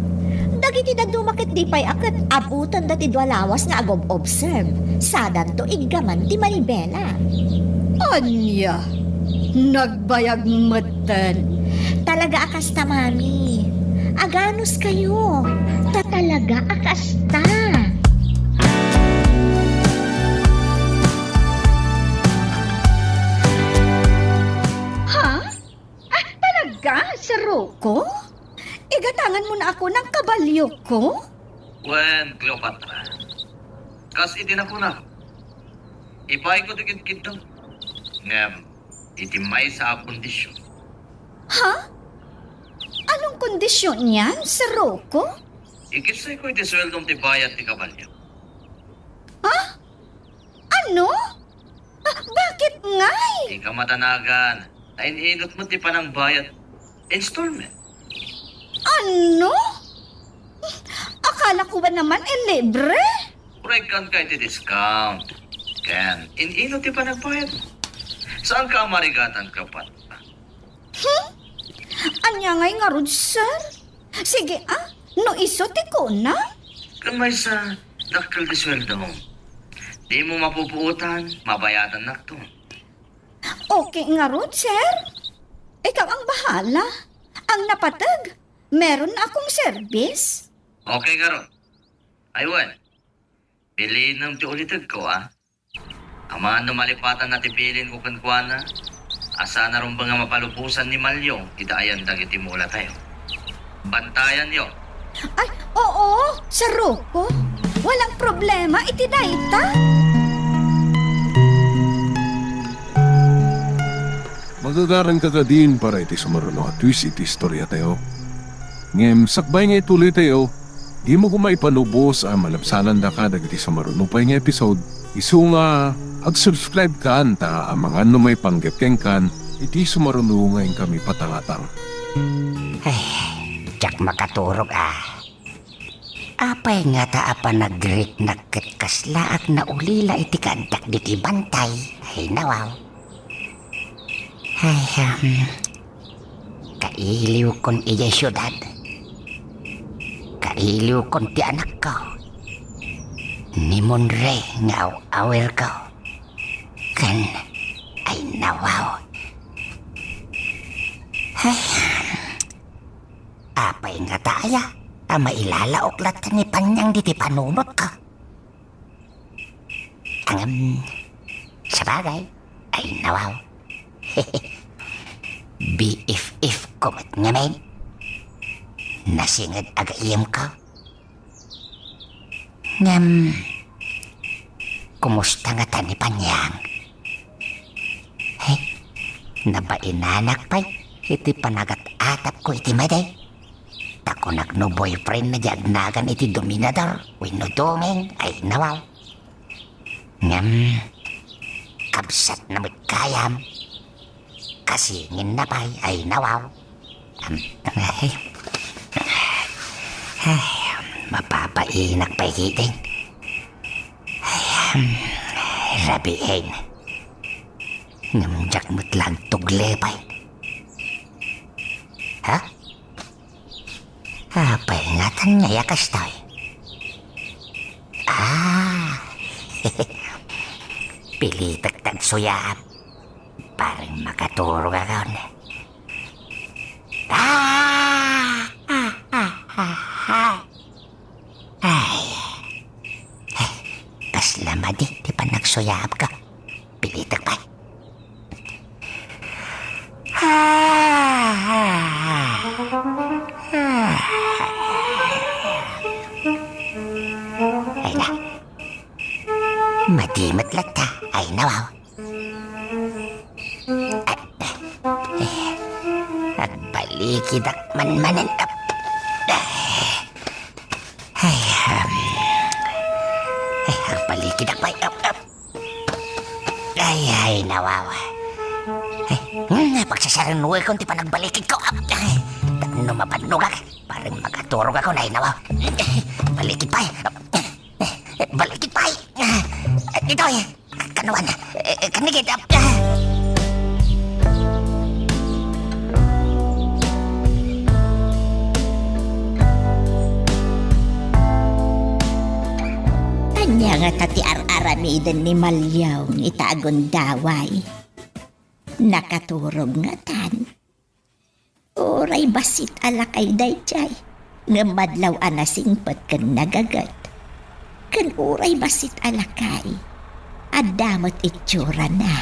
Dagiti dadduma ketdi pay a ket abutenda ti dua lawas nga agob-observe. Sadanto iggaman ti manibela. Ania? Nagbayag metten. Talaga a kasta, Mami. Aganos kayo. Ta talaga a kasta. Ha? Ah, talaga, Sir Rocco? Igatangan mo na ako ng kabalyo ko? Wen, Cleopatra. Kas iti nakuna, ibaay ko ti kidkidto. Ngem, iti maysa a kondisyon. Ha? Anong kondisyon yan, Sir Rocco? Ikitsay ko iti sueldom ti bayad ti kabalyo. Ha? Ano? Ah, bakit ngay? Di ka madanagan. Ta in-inut met ti panangbayad. Installment. Ano? Akala ko ba naman, eh, libre? Uray kan ka iti discount. Ken, in-inut ti panagbayad. Saan ka a marigatan, Cleopatra? Hmm? Ania ngay ngarud, sir? Sige, ah, no isu ti kuna. Kan maysa, dakkel ti sueldom. Di mo mapupuotan, mabayadannakto. Okay ngarud, sir. Ikaw ang bahala. Ang napateg, meron na akong service. Okay ngarud. Ay, wen, bilinem ti ulitegko, a. Amangan no malipatanna ti bilinko kenkuana, a saan a rumbeng a mapalubosan ni Malyong iti ayan dagiti mulatayo. Bantayanyo. Ay, oo, Sir Rocco. Walang problema iti dayta. Magagaran ka kadin para iti sumaruno a twist iti istoriatayo. Ngem sakbay nga ituloytayo, dimo koma ipalubos a malabsanandaka dagiti sumaruno pay nga episode. Isu nga ag-subscribe kan ta amangan no maipanggep kenkan iti sumaruno nga inkami patangatang. Ay, diak makaturog a. Apay ngata a panagriknak ket kaslaak naulila iti kaaddak ditoy bantay? Ay, nawaw. Ay, um, kailiwkon idiay siudad. Kailiwkon ti anakko. Ni Monre nga aw-awirko. Ken, ay, nawaw. Ay, um, Apo Apay ngata aya a mailalaok latta ni Panyang diti panunotko? Ngem, sabagay, ay nawaw. B F F ko met ngamin. Nasinged a gayyemko. Ngem, kumusta ngata ni Panyang? Ay, nabainanak pay iti panagat-atapko iti madi. Ta kunak no boyfriend na di agnagan iti Dominador wenno Doming, ay nawaw. Ngem, kabsatna met gayam. Kasinginna pay, ay nawaw. Am, ay, ay, mapapainak pay ketdin. Ay, am, rabiin. Ngem diak met la agtuglipay. Ha? Apay ngatan ngay a kastoy? Ah, pilitek ti agsuyaab. Parang makaturogakon. Ah! Ah, ah, ah, ah. Ay. Ay, kasla madi ti panagsuyaabko. Pilitek pay. Ay na. Madi met latta. Ay na, wow. Agbalikidak man manen. Ay, um, ay, agbalikidak pay. Ay, ay, nawawa. Ay, mm, pagsasarannuekon ti panagbalikidko. Ay, tapno mabannogak. Parang makaturogakon, ay, nawawa. Balikid pay. Balikid pay. Itoy. Kanuan, eh, eh, kanigit, ah, ah. Ania ngata ti ar-aramiden ni Malyong ita a gundaway? Nakaturog ngatan. Uray bassit a lakay daydiay, ngem madlaw a nasingpet ken nagaget. Ken uray bassit a lakay, adda met itsurana.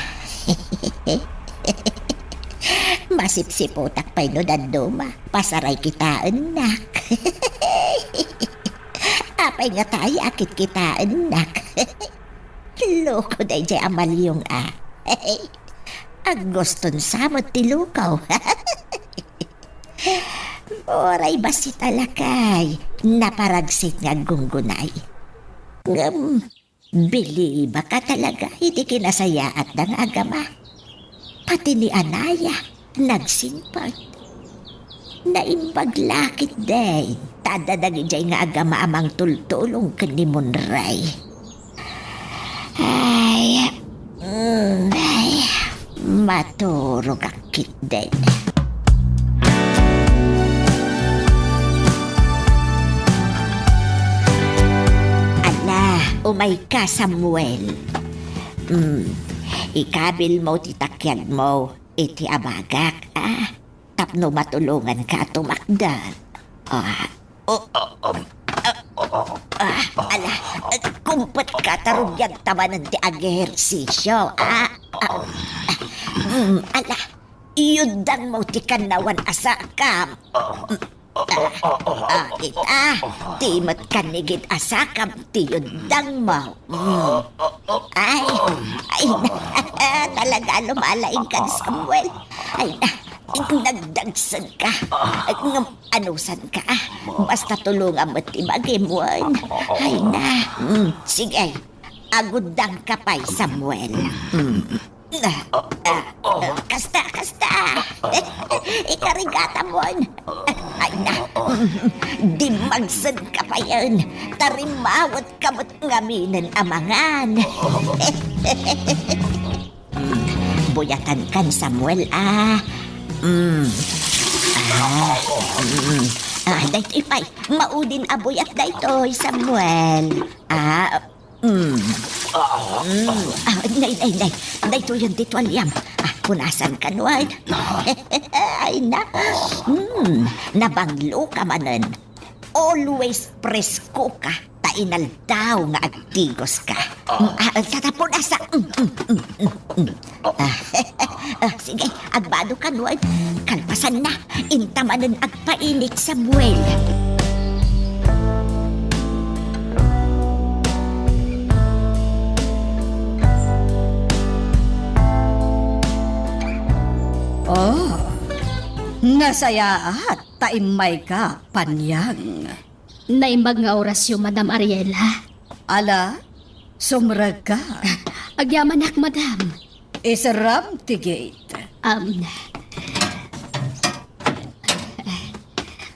Masipsiputak pay no dadduma, pasaray kitaennak. Apay ngata a kitkitaennak? Loko daydiay a Malyong a. Aguston sa met ti lukaw. Uray bassit a lakay, naparagsit nga aggunggunay. Ngem, bilibaka talaga iti kinasayaatda nga agama. Pati ni Anaya, nagsingpet. Naimbag la ketdi, ta adda dagidiay nga agama a mangtultulong ken ni Monray. Ay, mm, ay, maturogak ketdi. Ala, umayka, Samuel. Mm, ikabilmo ti takiagmo iti abagak, a, tapno matulonganka a tumakder. A, O, o, um, ah, o, o, ah, ala, ah, kumpetka ta rugiagta manen ti agehersisio, ah, ah, mm, ala, yuddangmo ti kannawan a sakam. Mm, ah, ah, ita, ti met kanigit a sakam ti yuddangmo. Mm. Ay, ay, talaga lumalaingkan, Samuel. Ay, nagdagsenka. Ngem, anusanka, ah. Basta tulongam met ti bagim, wen. Ay na. Mm, sige. Aguddangka pay, Samuel. Mm. Ah, ah, ah, kasta, kasta. Ikarigatam, wen. Ay na. Mm. Dimmagsenka payen. Ta rimmawetka met ngaminen a mangan. Mm, buyatankan, Samuel, ah. Mm. Ah, mm. Ah, daytoy pay. Maudin a buyat daytoy, Samuel. Ah, Mm. Mm. Ah, nay, nay, nay. Daytoyen ti tualiam. Ah, punasan kano, ay. Ay, na. Mm. Nabanglo ka manen. Always presko ka. Ta inaldaw nga agtigos ka. Mm, ah, tata, punasa. Mm, mm, mm, mm, mm. Ah, ah, sige, agbado kano, ay. Kalpasanna, inta manen agpainit, Samuel. Oh, nasayaat ta immayka, Panyang. Naimbag nga orasyo, Madam Ariela. Ala, sumrekka. Agyamanak, Madam. Iserram ti gate. Um,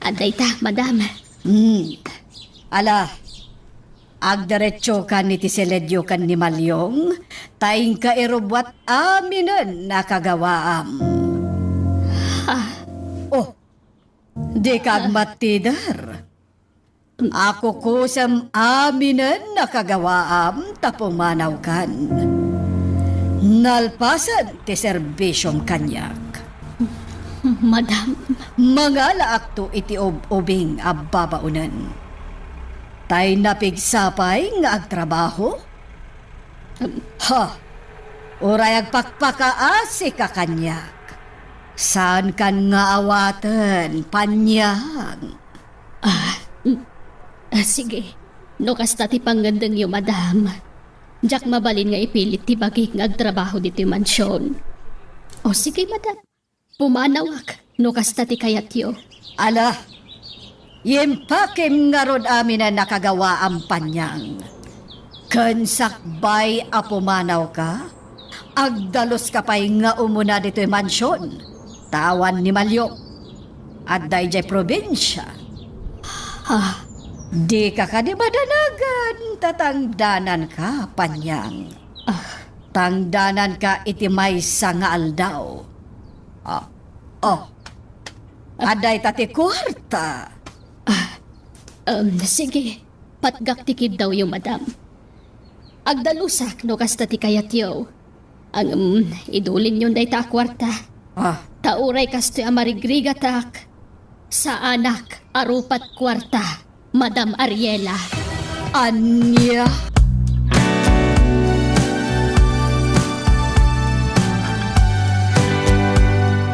adda ita, Madam. Hmm. Ala, agdiretsokan iti siledyo ken ni Malyong, ta inka irubbuat aminen a kagawaam. Ah. Oh, dika agmattider. Akukusem aminen a kagawaam ta pumanawkan. Nalpasen ti serbisiom kaniak. Madam. Mangalaakto iti ub-ubing a babaonen. Tay napigsa pay nga agtrabaho? Ha? Uray agpakpakaasika kaniak. Saankan nga awaten, Panyang. Ah, mm. Ah, sige. No kasta ti pangngedengyo, Madam, diak mabalin nga ipilit ti bagik nga agtrabaho ditoy mansion. O, sige, Madam. Pumanawak no kasta ti kayatyo. Ala, impakem ngarud aminen a kagawaam, Panyang. Ken sakbay a pumanawka, agdaluska pay nga umuna ditoy mansion, ta awan ni Malyong. Adda idiay probinsia. Ah. Dika kadi madanagan, ta tangdananka, Panyang. Ah. Tangdananka iti maysa nga aldaw. Ah, oh. Adda ita ti kuarta. Ah, um, sige. Patgak ti kiddawyo, Madam. Agdalusak no kasta ti kayatyo. Ngem, idulinyon dayta a kuarta. Ah. Ta uray kastoy a marigrigatak, saanak a rupat kuarta. Madam Ariela. Ania?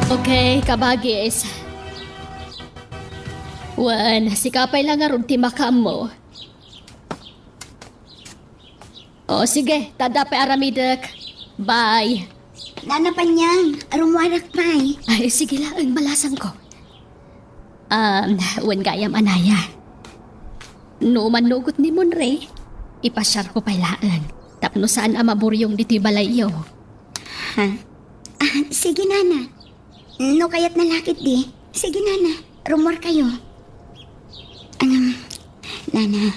Okay, kabagis. Wen, sika pay la ngarud ti makaammo. O, sige, ta adda pay aramidek. Bye. Nana Panyang, rummuarak pay. Ay, sige laeng, balasangko. Um, wen gayam, anaya. No mannugot ni Monre, ipasiarko pay laeng. Tapno saan a maburyong ditoy balayyo. Ha? Ah, sige, Nana. No kayatna la ketdi, sige, Nana, rummuarkayo. Ngem, Nana,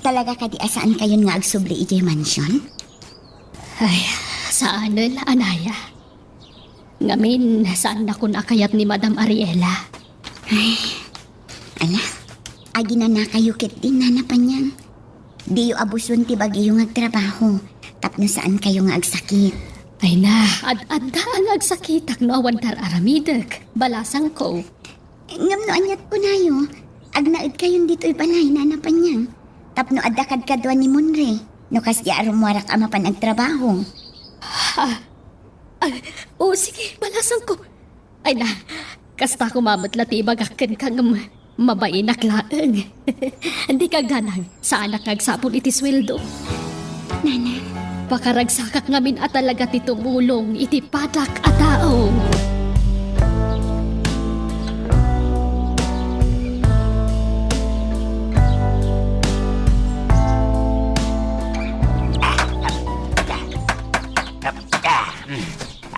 talaga kadi a saankayon nga agsubli idiay mansion? Ay, saanen, anaya. Ngamin, saannakon a kayat ni Madam Ariela. Ay, ala, aginanakayo ketdin, Nana Panyang. Diyo abuson ti bagiyo nga agtrabaho, tapno saankayo nga agsakit. Ay na, ad-adda nga agsakitak no awan tar-aramidek, balasangko. Ngem no aniat kunayo, agnaedkayon ditoy balay, Nana Panyang, tapno adda kadkadua ni Monre, no kasdi a rummuarak a mapan agtrabaho. Ha? Ay, o, sige, balasangko. Ay na, kasta koma met la ti ibagak kenka ngem mabainak laeng. Dika agdanag, saanak nga agsapul iti sueldo. Nana. Pakaragsakak ngamin a talaga ti tumulong iti padak a tao.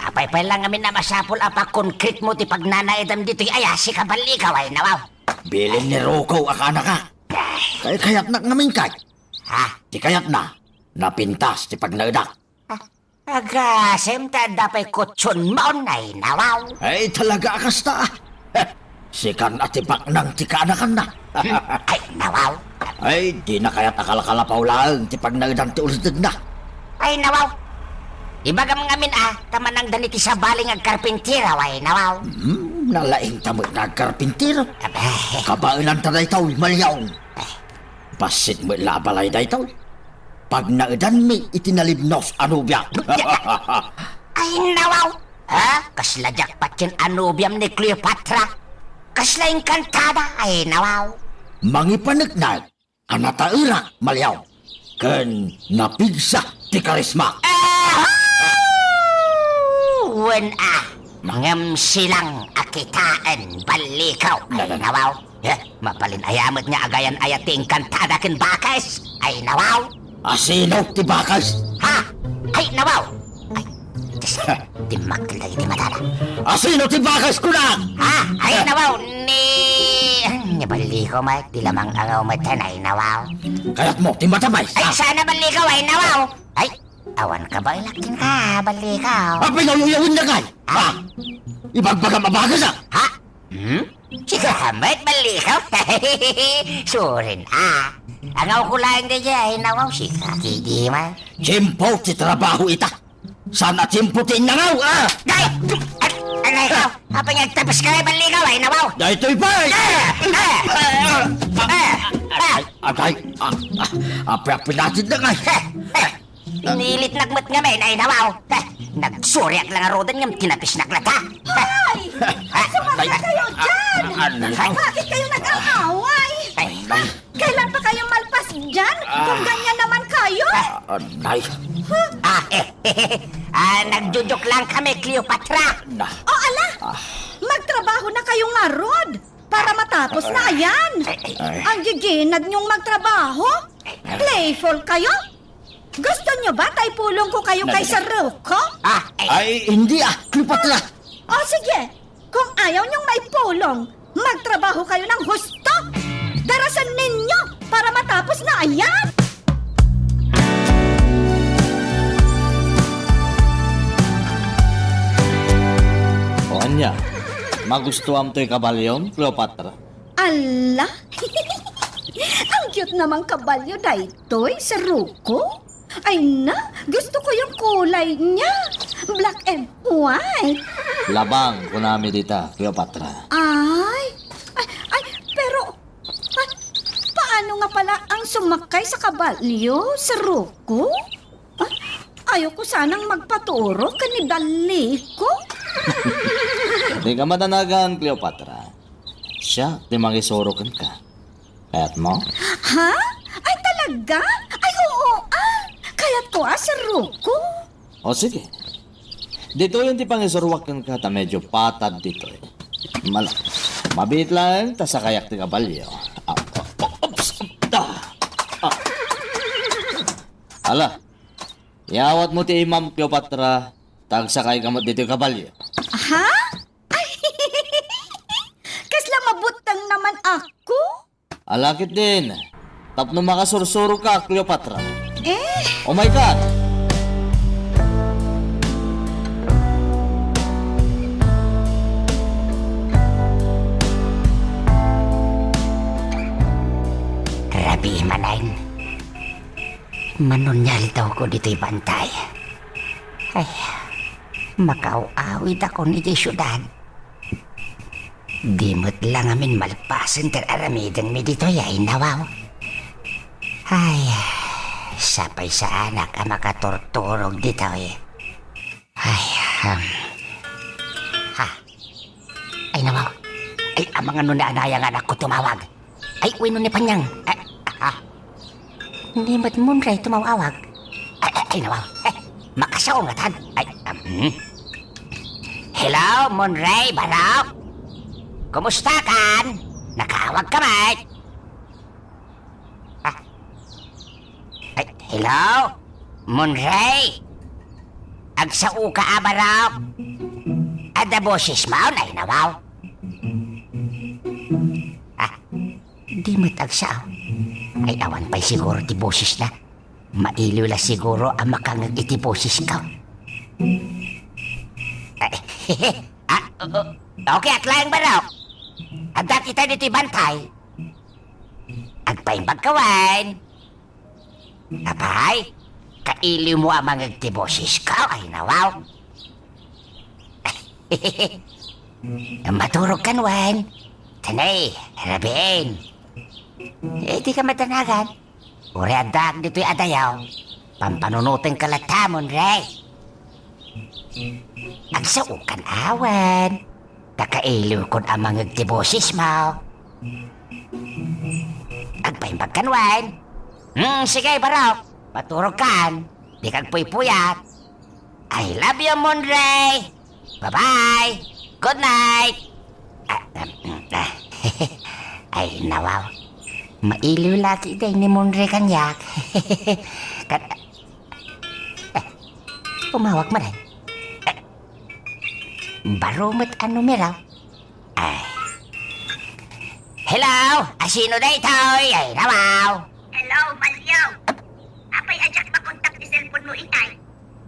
Apay pay la ngamin a masapul a pakonkretmo ti pagnanaedam ditoy ayas, kaballikaw, ay nawaw. Bilin ni Rukaw a kaanakak. Kay kayatnak ngamin kay. Ha? Ti kayatna, napintas ti pagnaedak. Ah, agasem ta adda pay kutson maon, ay nawaw. Ay, talaga a kasta, ah. Heh, Sikan a ti baknang ti kaanakanna. Hmm, ay, nawaw. Ay, dina kayat a kalkalapaw laeng ti pagnaedan ti ultedna. Ay, nawaw. Ibagam ngamin a, ta manangda ni ti sabali nga agkarpintero, ay, nawaw. Hmm, nalaing ta met nga agkarpintero. Abe. Kabaelanta daytoy, Maliaw. Eh. Bassit met la a balay daytoy. Pagnaedanmi iti nalibnos a nobia. Ay, nawaw! Ha? Kasla jackpot ken a nobiam ni Cleopatra? Kasla engkantada? Ay, nawaw! Mangipaneknek a nataerak, Maliaw, ken napigsa ti karisma. Ah! Wen a, ngem silang a kitaen, ballikaw. Ay, nawaw! Eh, mabalin aya met nga agayan-ayat ti engkantada ken bakes? Ay, nawaw! Asino ti bakes? Ha? Ay, nawaw! Ay, Diyos, dimmakkel dagiti matada. Asino ti bakes, kunak? Ha? Ay, nawaw! Ni, ni ballikaw, Mike, di lamang angaw met, ay, nawaw! Kayatmo ti matabay, ay, ha? Sana ballikaw, ay, nawaw! Ay, awan ka ba ilakin ka, ballikaw? Apay, nauyawin na kay! Ha? Ha? Ibagbagam a bakes, ha? Ha? Hmm? Sika met, ballikaw? Surin, ah. Angaw ko laeng daydiay, nawaw, sika, kidi man. Tiempo ti trabaho ita. Saan a tiempo ti innangaw, ah? Day! At, anay ka? Apay nga agtapos ka, ballikaw, ay, nawaw? Daytoy pay! Ah! Ah! Ah! Ah! Ay, agay, ah, ah, apay a pinatid na ngay. Eh, eh. Inilitnak met ngamin, ay, nawaw. Eh, nagsuriak la ngaruden ngem tinapisnak latta. Hoy! Eh, sumakit kayo dyan! Ah, ah, ah, ah. Bakit kayo nag-aaway? Ay, ah, kailan pa kayo malpas dyan? Ah. Kung ganyan naman kayo? Ah, ah, nay. Huh? Ah, eh, ah, nagjo-joke lang kami, Cleopatra. Na. O, ala! Ah. Magtrabaho na kayo ngarud para matapos na, ah, ayan. Ay. Ang giginad niyong magtrabaho? Playful kayo? Gusto niyo ba ta ipulong ko kayo kay Sir Ruko? Ah, ay. Ay, hindi ah, Cleopatra. O sige, kung ayaw niyong maipulong, magtrabaho kayo ng husto. Darasan ninyo para matapos na ayan. O anya, magustuam toy kabalyom, Cleopatra? Ala! Ang cute namang kabalyo daytoy, Sir Ruko. Ay na, gusto ko yung kulay niya. Black and white. Labang, kunami dita, Cleopatra. Ay, ay, ay, pero, ay, paano nga pala ang sumakay sa kabalyo, Sir Ruko? Ah, ayoko sanang magpaturo ken ni Balliko. Di ka madanagan, Cleopatra. Siya ti mangisuro kenka. Kayatmo? Ha? Ay, talaga? Ay, oo, ah. Kayatko, ah, Sir Ruko. O, sige. Ditoy ti pangisuruak kenka ta medyo patad ditoy. Mal-, mabiit laeng ta sakayak ti kabalyo. Ah, ah, ah, oops, ah, ah. Ala, iyawatmo ti imam, Cleopatra, ta agsakayka met ditoy kabalyo. Ha? Ay, kasla mabuttang naman ako? Ala ketdin, tapno makasursuroka, Cleopatra. Eh? Oh my God! Rabii manen. Mano nga aldawko ditoy bantay. Ay, makaaw-awidakon idiay siudad. Di met la ngamin malpasen ti ar-aramidenmi ditoy, ay nawaw. Ay, sapay saanak a makaturturog ditoy. Ay, um, ha. Ay, nawaw. Ay, amangan no ni Anaya nga anakko tumawag. Ay, wenno ni Panyang. Ay, ah, ah. Ni met Monray tumawawag. Ay, ay, ay, nawaw. Eh, makasao ngatan. Ay, um, hmm. Hello, Monray, Barok? Kumusta kan? Nakaawag ka met? Ah. Ay, hello? Monray? Agsaoka a, Barok? Adda bosesmo, ay nawaw? Ah, di met agsao. Ay, awan pay siguro ti bosesna. Mailiw la siguro a makangngeg iti bosesko. Ay, ah, o-, o-, okay, at laeng, Barok. Adda kita ditoy bantay. Agpaimbag ka wen. Apay, kailiwmo a mangngeg ti bosesko, ay nawaw. Maturog kan wen. Tanay, rabiin. Eh, di ka madanagan. Uray addaak ditoy adayo, pampanunotenka latta, Monre. Agsao kan awan. Kakailiwkon a mangngeg ti bosesmo. Agpaimbag kan wen. Hmm, sige, barok. Maturog kan. Di ka agpuypuyat. I love you, Monre. Bye-bye. Good night. Ah, um, ah. Ay, nawaw. Mailiw lagi day ni Monre kaniak. Kat-, eh, umawag man, eh. Eh, baro met a numero. Ay. Hello? Asino daytoy? Ay, nawaw. Hello, Malyong. Apay a diak makontak ti cellphone mo itay?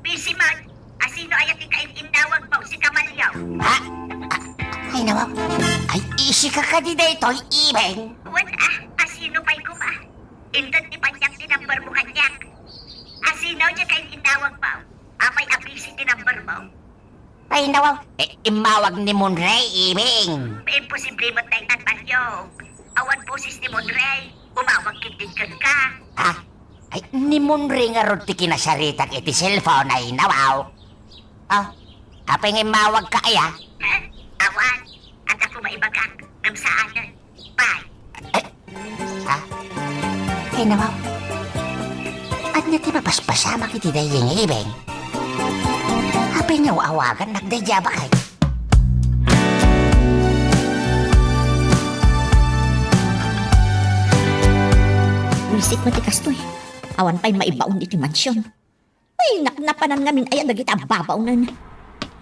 Busy man. Asino aya ti kain-innawag mo, si Kamalyo? Ha? Ah, ay, nawaw. Ay, isika kadi daytoy, Ibeng? Wen, ah, asino pay koma? Inted ti paniak ti number mo kaniak. Asino ti kain-innawag mo? Apay a busy ti number mo? Ay, nawaw. Eh, immawag ni Monre, Ibeng. Imposible met daytan, Malyong. Awan boses ni Monre. Umawag ketdin kenka. Ha? Ay, ni Monre ngarud ti kinasaritak iti cellphone, ay nawaw. Oh, apay nga immawagka aya? Eh, awan. Adda koma ibagak, ngem saanen. Bye. Eh, ha? Ay, nawaw. Ania ti mapaspasamak iti daydi nga Ibeng? Apay nga aw-awagannak daydi a baket? Wisit met ti kastoy. Awan pay maibaon iti mansion. Ay, nak-, napanan ngamin aya dagiti a babaonen.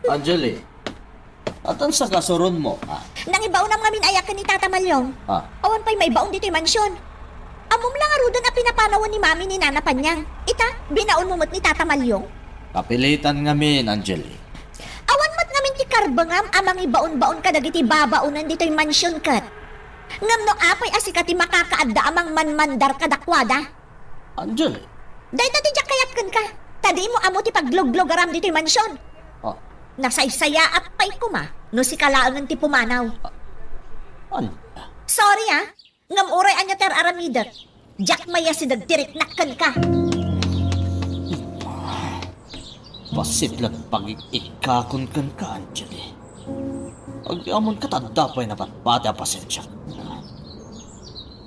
Angeli, atan sa kasuronmo, ha? Nangibaonam ngamin aya ken ni Tata Malyong. Ah. Awan pay maibaon ditoy mansion. Ammom la ngaruden a pinapanawan ni Mami ni Nana Panyang. Ita, binaonmo met ni Tata Malyong. Kapilitan ngamin, Angeli. Awan met ngamin ti karbengam a mangibaon-baon kadagiti babaonen ditoy mansion ket. Ngem no apay a sika ti makakaadda a mangmanmandar kadakuada? Angeli. Dayta ti diak kayat kenka. Ta dimo ammo ti pagluglugaram ditoy mansion. Ah. Nasaysayaat pay koma no sika laengen ti pumanaw. Ah, ania? Sorry, ah. Ngem uray ania ti ar-aramidek, diak mayasideg ti riknak kenka. Bassit la pagik-ikkakon kenka, Angeli. Agyamankata, adda pay napatpati a pasensiak.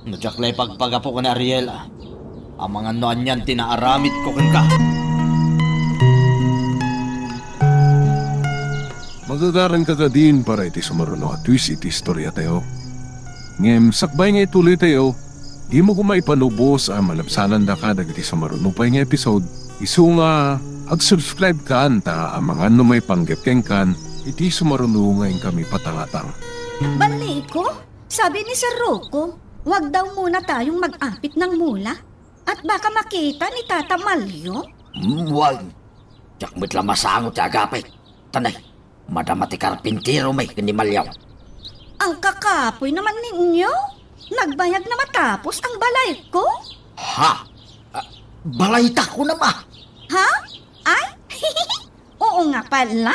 No diak la ipagpagapu ken Ariel, a, amangan no anian ti naaramidko kenka. Magagaranka kadin para iti sumaruno a twist iti istoriatayo. Ngem sakbay nga ituloytayo, dimo koma ipanubos a malabsanandaka dagiti sumaruno pay nga episode. Isu nga, ag-subscribe kan ta amangan no maipanggep kenkan iti sumaruno nga inkami patangatang. Baliko, sabi ni Sir Rocco, wag daw muna tayong mag-apit ng mula at baka makita ni Tata Malyong. Hmm, wen. Diak met la masango ti agapit. Tanay, madama ti karpintero met ken ni Malyong. Ang kakapoy naman ninyo! Nagbayag na matapos ang balayko? Ha? Ah, balayta kunam a. Ha? Ay? Oo nga pala.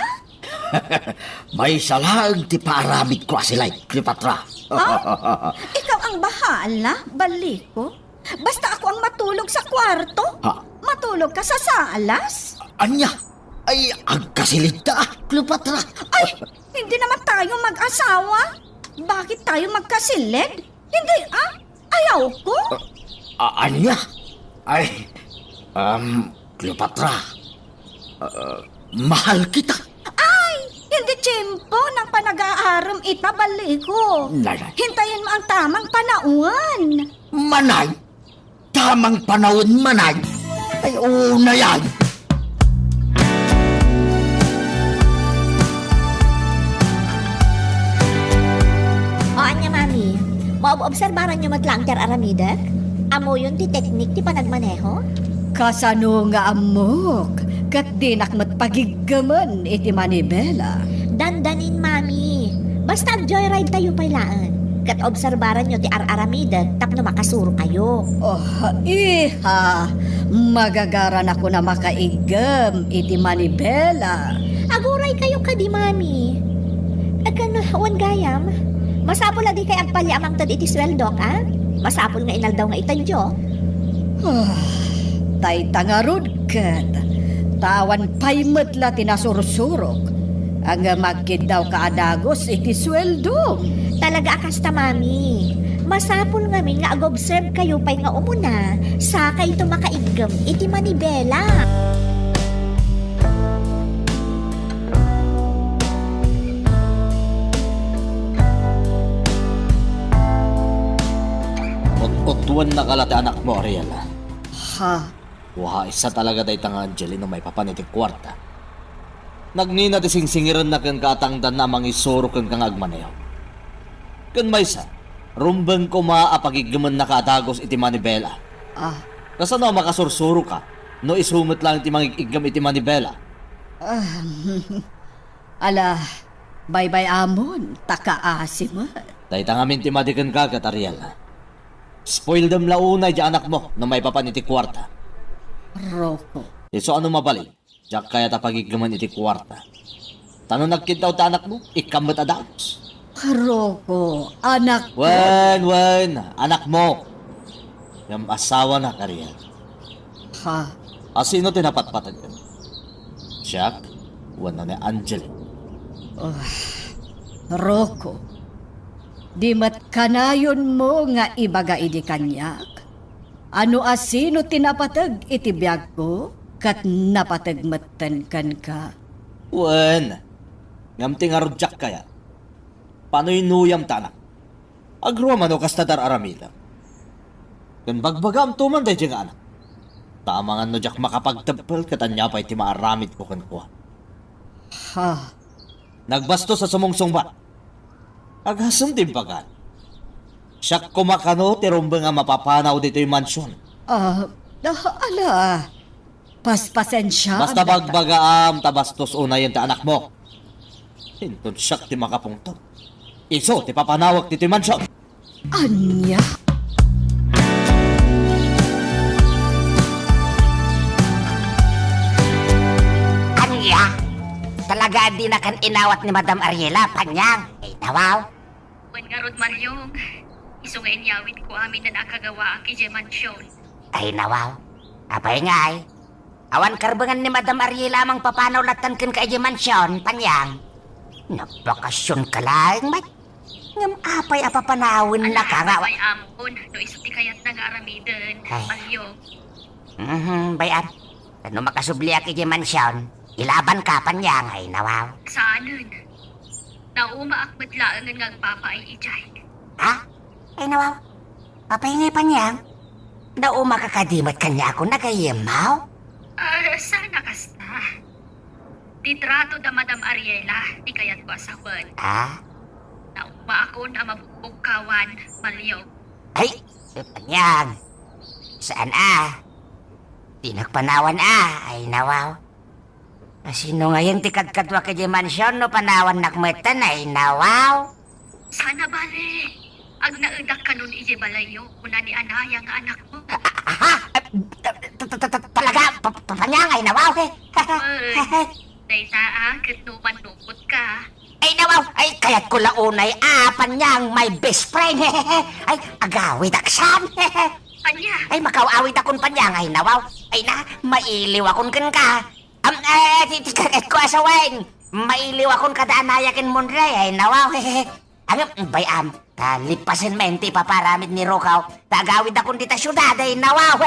Maysa laeng ti paaramidko a silay, Cleopatra. Ah? Ikaw ang bahala, Baliko. Basta ako ang matulog sa kwarto. Ha? Matulog ka sa salas. Ania? Ay, agkasilidta, ah, Cleopatra. Ay, hindi naman tayo mag-asawa. Bakit tayo magkasilid? Hindi, ah. Ayaw ko. Ah, ah, ania? Ay, um, Cleopatra. Ah, mahal kita. Ay, hindi tiyempo ng panag-aaram ita, Baliko. Nay, nay. Hintayin mo ang tamang panahon. Manay? Tamang panahon, manay? Ay, oo na yan. O, ania, Mami? Maob-obserbaranyo met laeng ti ar-aramidek? Ammoyon ti teknik ti panagmaneho? Kasano nga ammok? Ket dinak met pagiggemen iti manibela. Dandanin, Mami. Basta ag-joyride tayo pay laeng. Ket obserbaranyo ti ar-aramidek tapno makasurokayo. Oh, iha, magagaranakon a makaiggem iti manibela. Aguraykayo kadi, Mami. Ken, wen gayam, masapul a dikay agpalya a mangted iti sueldok, a? Masapul nga inaldaw nga itedyo. Ah, dayta ngarud ket, ta awan pay met la ti nasursurok, ngem agkiddawka a dagus iti sueldom. Talaga a kasta, Mami. Masapul ngamin nga ag-observe kayo pay nga umuna, sakayto makaiggem iti manibela. Ut-utwennaka la ti anakmo, Ariel. Ha? Waisa talaga dayta nga Angel no maipapan iti kuarta. Nagnina ti singsingirenna kenka a tangdanna a mangisuro kenka nga agmaneho. Ken maysa, rumbeng koma a pagiggemmennaka a dagus iti manibela. Ah. Kasano a makasursuroka no isu met laeng ti mangig-iggem iti manibela? Ah, ala, baybay-amon, ta kaasi met. Dayta ngamin ti madi kenka ket, Ariel. Spoildem la unay ti anakmo no maipapan iti kuarta. Rocco. Isu a no mabalin, diak kayat a pagiggemen iti kuarta. Ta no nagkiddaw ti anakmo, ikkam met a dagus. Rocco, anak. Wen, wen, anakmo. Ngem asawanak, Ariel. Ha? A sino ti napatpateg? Siak wenno ni Angel? Oh, Rocco, di met kanayonmo nga ibaga idi kaniak a no a sino ti napateg iti biagko ket napateg metten kenka? Wen, ngem ti ngarud diak kayat, panuynuyam ta anak. Agroam a no kasta ti ar-aramidem. Ken bagbagaamto man daydiay nga anak. Ta amangan no diak makapagteppel ket ania pay ti maaramidko kenkuana. Ha? Nagbastos a sumungsungbat. Agasem ti imbagam. Siak koma kano ti rumbeng a mapapanaw ditoy mansion. Ah, ah, ala. Paspasensia. Basta bagbagaam ta bastos unayen ti anakmo. Inton siak ti makapungtot, isu ti papanawek ditoy mansion. Ania? Ania? Talaga a dinakan inawat ni Madam Ariela, Panyang? Ay, nawaw. Wen ngarud, Maryong, isu nga inyawidko amin a kagawaak idiay mansion. Ay, nawaw. Apay ngay? Awan karbengan ni Madam Ariela a mangpapanaw lattan kenka idiay mansion, Panyang? Nagbakasionka laeng met. Ngem apay a papanawennaka nga awa- Bay-amon, no isu ti kayatna nga aramiden, Ay. Maryong. Mhm, bay-am. Ket no makasubliak idiay mansion, ilabanka, Panyang, ay nawaw. Saanen. Naumaak met laengen nga agpapaay idiay. Ha? Ay nawaw. Apay ngay, Panyang? Naumaka kadi met kaniak a nagayyemmaw? Ah, saan a kasta? Ti trato da Madam Ariela, ti kayatko a sawen. Ah? Naumaakon a mabukbukkawan, Malyong. Ay, Panyang. Saan a? Dinak panawan a, ay nawaw. A sino ngayen ti kadkaduak idiay mansion no panawannak metten, ay nawaw? Saan a bale, agnaedak kanon idiay balayyo, kuna ni Anaya nga anakmo. Ah, ah, ah, ta-, ta-, ta-, ta-, talaga, pa-, pa-, Panyang, ay nawaw, eh. Ay, dayta a, ket no mannukot ka. Ay nawaw, ay kayatko la unay a, Panyang, my best friend. Ay, agawidak san. Ania? Ay, makaw-awidakon, Panyang, ay nawaw. Ay na, mailiwakon kenka. Am, eh, ti, ti, kayatko a sawen. Mailiwakon kada Anaya ken Monray, ay nawaw. Ngem, bay-am, ta lipasen met ti ipaparamid ni Rokaw, ta agawidakon dita siudad, ay nawaw.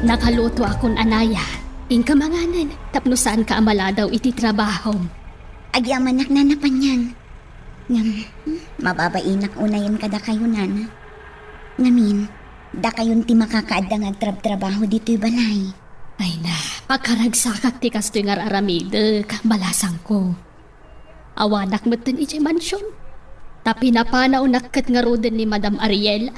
Nakalutoakon, Anaya. Inka manganen, tapno saanka a maladaw iti trabahom. Agyamanak, Nana Panyang. Ngem, hmm, mababainak unayen kadakayo, Nana. Ngamin, dakayon ti makakaadda nga agtrabtrabaho ditoy balay. Ay na, pakaragsakak ti kastoy nga ar-aramidek, balasangko. Awanak metten idiay mansion. Ta pinapanawnak ket ngaruden ni Madam Ariela.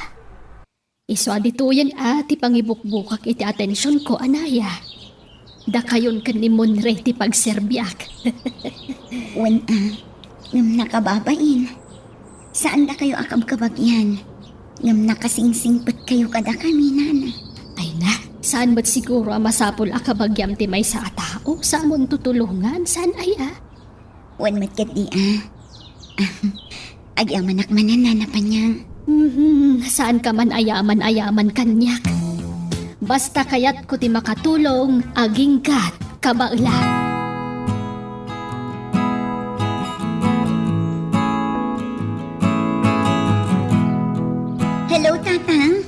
Isu a ditoyen a ti pangibukbukak iti atensionko, anaya. Dakayon ken ni Monre ti pagserbiak. Wen a, ngem nakababain. Saan dakayo a kabkabagyan. Ngem nakasingsingpetkayo kadakami, nana. Ay na, saan met siguro a masapul a kabagiam ti maysa a tao sa ammon tutulongan, saan aya? Wen met ketdi a. Agyamanak manen, nana Panyang. Mhm, saan ka man ayaman-ayaman kaniak. Basta kayatko ti makatulong, aginggat kabaelak. Hello, Tatang.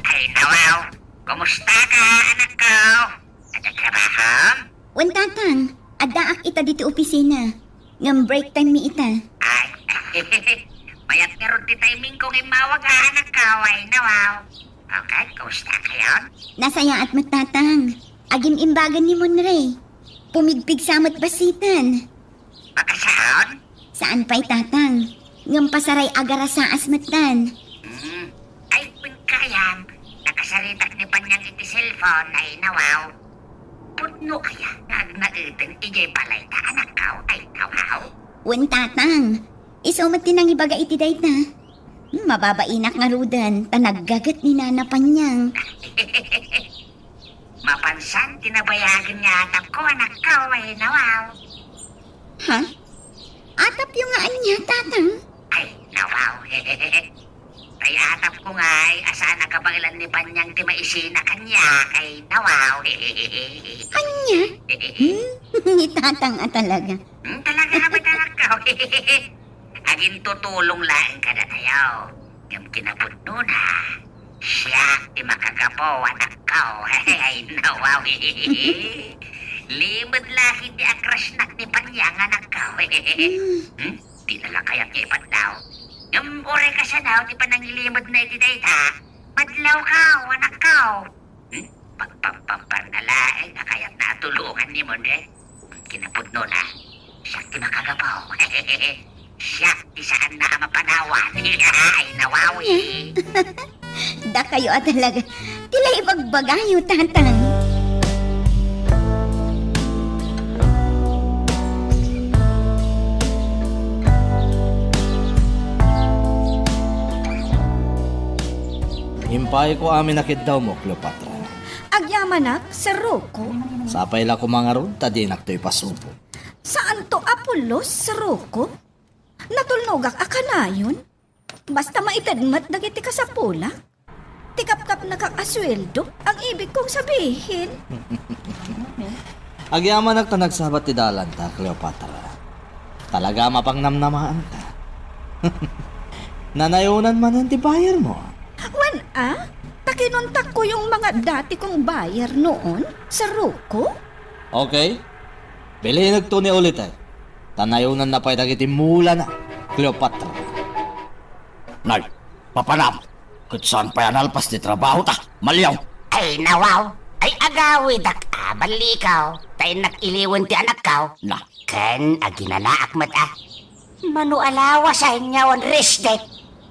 Ay, nawaw. Kumusta ka, anak ko? Nagtrabaho? Wen, Tatang. Addaak ita ditoy opisina. Ngem break time mi ita. Ay, mayat ngarud ti timing ko nga immawag a, anak ko, ay, nawaw. Okay, kumusta kayon? Nasayaat met, Tatang. Agim-imbagan ni Monre. Pumigpigsa met bassitan. Makasaon? Saan pay, Tatang. Ngem pasaray agarasaas metten. Hmm. Ay, wen kayam, nakasaritak ni Panyang iti cellphone, ay, nawaw. Pudno aya nga agnaeden idiay balayta, anak ko, ay, nawaw? Wen, Tatang. Isu met ti nangibaga iti dayta. Hmm, mababainak ngaruden, ta naggaget ni Nana Panyang. Mapansan ti nabayagen nga atapko, anak ko, ay, nawaw? Ha? Atapyo nga ania, Tatang? Ay, nawaw. Tay atapko ngay a saan a kabaelan ni Panyang ti maisina kaniak, ay, nawaw. Ania? Hmm? Ni Tatang a talaga. Hmm, talaga, anak ko. Agintutulong laeng kadatayo. Ngem kinapudnona, siak ti makagapu, anak ko. Ay, nawaw. Limed la iti a-crushnak ni Panyang, anak ko. Hmm? Di na la kayat nga ipadlaw. Ngem uray kasano ti panangilimedna iti dayta, madlawko, anak ko. Hmm? Pagpampamparna laeng a kayatna a tulongan ni Monre. Kinapudnona, siak ti makagapu. Siak ti saanna a mapanawan. Ay, nawaw. Dakayo a talaga. Ti la ibagbagayo, Tatang. Impayko amin a kiddawmo, Cleopatra. Agyamanak, Sir Rocco. Sapay la koma ngarud ta dinakto ipasubo. Saanto a pulos, Sir Rocco? Natulnogak a kanayon. Basta maited met dagiti kasapulak. Ti kapkapnakak a sueldo, ang ibig kong sabihin. Agyamanak ta nagsabat ti dalanta, Cleopatra. Talaga a mapangnamnamaanka. Nanayonan manen ti bayarmo. Wen a, ta kinuntakko yung mga dati kong bayar noon, Sir Rocco. Okay. Bilinegto ni uliten. Ta nayonanna pay dagiti mulana, Cleopatra. Nay, papanam, ket saan pay a nalpas ti trabahota, Maliaw? Ay, nawaw. Ay, agawidak a, Ballikaw. Ta innak iliwen ti anakko. Na. Ken aginanaak met a. Mano a lawasen nga awan rest day.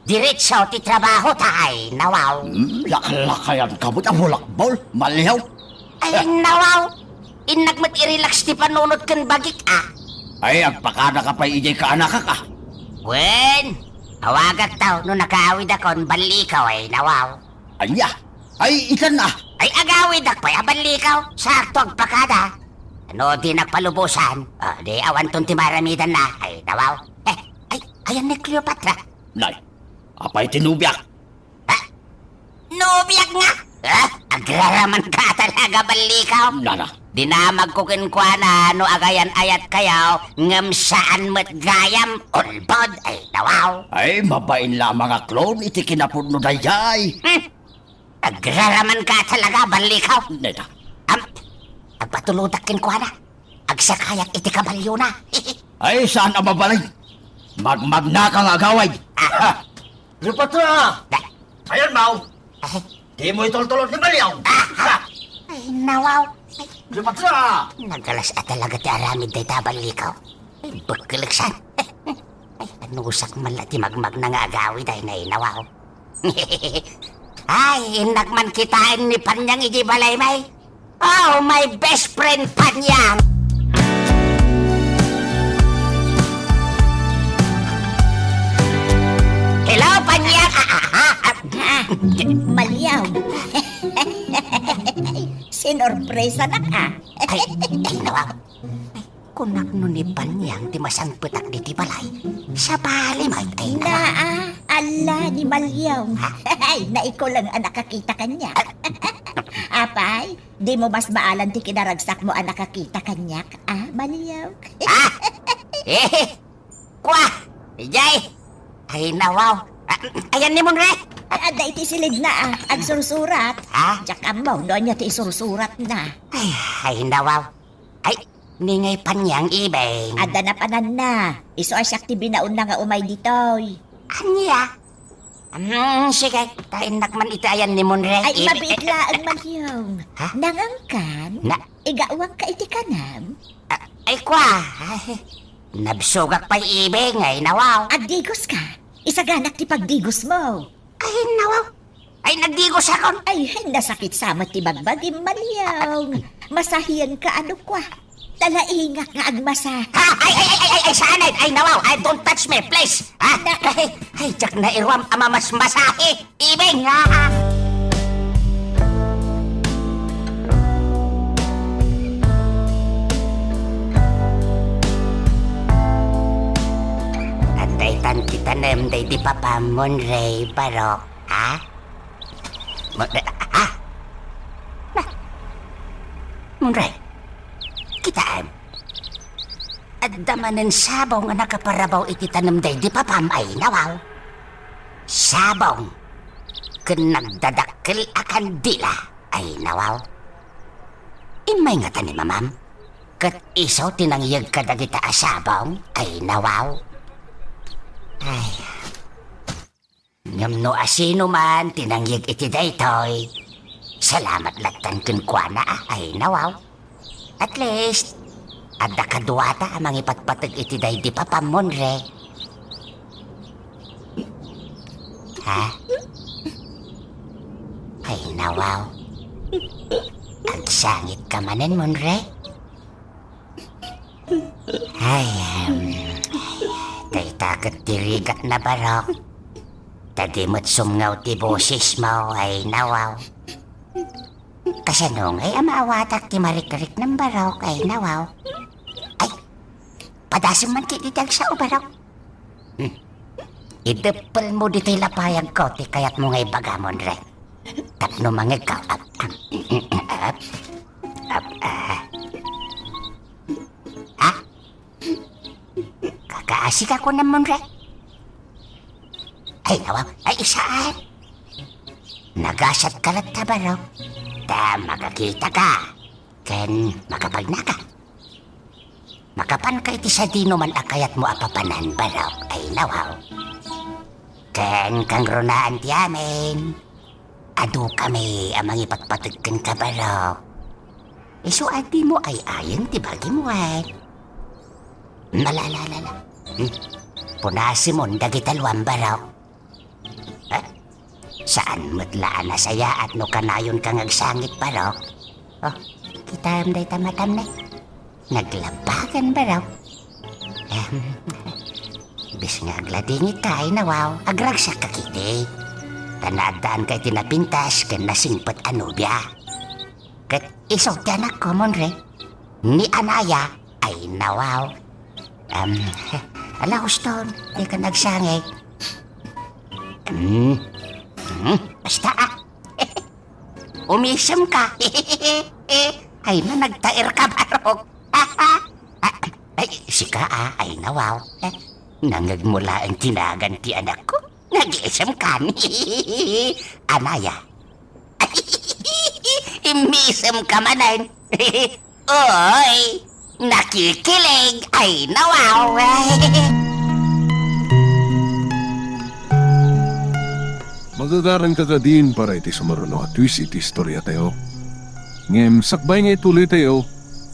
Diretso ti trabahota, ay, nawaw. Hmm, laklakayan ka met a bulakbol, Maliaw. Ay, nawaw. Innak met i-relax ti panunot ken bagik a. Ay, agpakadaka pay idiay kaanakak a. Wen, awagakto no nakaawidakon, Ballikaw, ay, nawaw. Ania? Ay, itan a. Ay, agawidak pay a, Ballikaw. Sakto agpakada. No dinak palubosan, a, di awanton ti maramidanna, ay, nawaw. Eh, ay, ayan ni Cleopatra. Nay, apay ti nobiak? Ha? Nobiak nga? Ha? Agraraman ka talaga, Ballikaw. Nana. Dinamag ko kenkuana no agayan-ayat kayo, ngem saan met gayam, ulbod, ay, nawaw. Ay, mabain lamang a clone iti kinapudno dayay. Hmm. Agraraman ka talaga, Ballikaw. Neta. Am, agpatulodak kenkuana. Agsakayak iti kabalyona. Ay, saan a mabalin? Magmagnaka nga agawid. Ah. Cleopatra! Da- Ayan, Mau. Ah. Di mo itultulon ni Maliaw. Ah. Ay, nawaw. Ay. Cleopatra! Nagalas a talaga ti aramid dayta, Ballikaw. Ay, bekkeleksan. Ay, anusak man la ti magmagna nga agawid ay nainawaw. Ay, innak man kitaen ni Panyang iti balay, may. Oh, my best friend, Panyang! Hello, Panyang! Ah, ah, ah, ah. Ah, Maliaw. Sinorpresanak, ah. Ay, ay, nawa. Ay, kunak no ni Panyang ti masangpetak diti balay. Sabali met, ay, nawa. Naa, ala ni Maliaw. Ha? Ay, naikulang a nakakita kaniak. Apay, dimo masmaalan ti kinaragsakmo a nakakita kaniak, ah, Maliaw? Ah! Eh, kwa! Ijay! Ay, nawaw. Ah, ayan ni Monre? Ay, adda iti silidna, ah. Agsursurat. Ha? Diak ammo no ania ti isursuratna. Ay, ay, nawaw. Ay, ni ngay Panyang, Ibeng. Adda napananna. Isu a siak ti binaonna nga umay ditoy. Ania? Hmm, sige, ta innak man iti ayan ni Monre. Ay, Ibeng. Mabiit laeng, Maliaw. Ha? Nangangkan? Na- Igawangka iti kanam? Ah, ay, kwa. Ay, nabsogak pay, Ibeng, ay, nawaw. Agdigoska. Isaganak ti pagdigosmo. Ay, nawaw. Ay, nagdigosakon. Ay, nasakit sa met ti bagbagim, Maliaw. Masahianka, ano, kwa? Talaingak nga agmasa. Ha? Ay, ay, ay, ay, ay, ay, saan, ay, ay, nawaw. Ay, don't touch me, please. Ha? Na- Ay, ay, diak nairuam a mamasmasahe. Ibeng, ha? Adda itan ti tanem daydi papam, Monre, Barok, ha? Mo-, ha? Na, Monre, kitaem. Adda manen sabong a nakaparabaw iti tanem daydi papam, ay nawaw. Sabong ken nagdadakkel a kandila, ay nawaw. Immay ngata ni mamam, ket isu ti nangyeg kadagita a sabong, ay nawaw. Ay. Ngem no asinoman ti nangyeg iti daytoy, salamat lattan kenkuana, ay nawaw. At least, adda kaduata a mangipatpateg iti daydi papam, Monre. Ha? Ay, nawaw. Agsangitka manen, Monre? Ay, em, dayta ket ti rigatna, Barok. Ta di met sumngaw ti bosesmo, ay nawaw. Kasano ngay a maawatak ti marikriknam, Barok, ay nawaw. Ay, padasem man ketdi ti agsao, Barok. Hmm. Ideppelmo ditoy lapayagko ti kayatmo nga ibaga, Monre. Tapno mangegkaw. Ap, ap, ap, ap, ah. Ha? Kakaasika kunam, Monre? Ay, nawaw. Ay, saan? Nagasatka latta, Barok. Ta makakitaka. Ken makapagnaka. Makapanka iti sadinoman a kayatmo a papanan, Barok, ay nawaw. Ken kangrunaan ti amin, adukami a mangipatpateg kenka, Barok. Isu a dimo ay-ayen ti bagim, wen? Malalalala. Hmm. Punasemon dagita luam, Barok. Eh? Saan met la a nasayaat no kanayonka nga agsangit, Barok? Oh, kitaem dayta matam ne. Naglabagan, Barok. Em, bis nga agladingitka, ay nawaw, agragsakka ketdi. Ta naaddaanka iti napintas ken nasingpet a nobia. Ket isu ti anakko, Monre. Ni Anaya, ay nawaw. Em, ala huston, dikan agsangit. Em, hmm, basta, ah. Umisemka. Ay, na, nagtaerka, Barok. Ah, ay, sika, ah, ay nawaw. Eh, nangegmo laeng ti nagan ti anakko. Nagisemkan. Anaya. Immisemka manen. Oy, nakikilig. Ay, nawaw. Magagaranka kadin para iti sumaruno a twist iti istoriatayo. Ngem sakbay nga ituloytayo,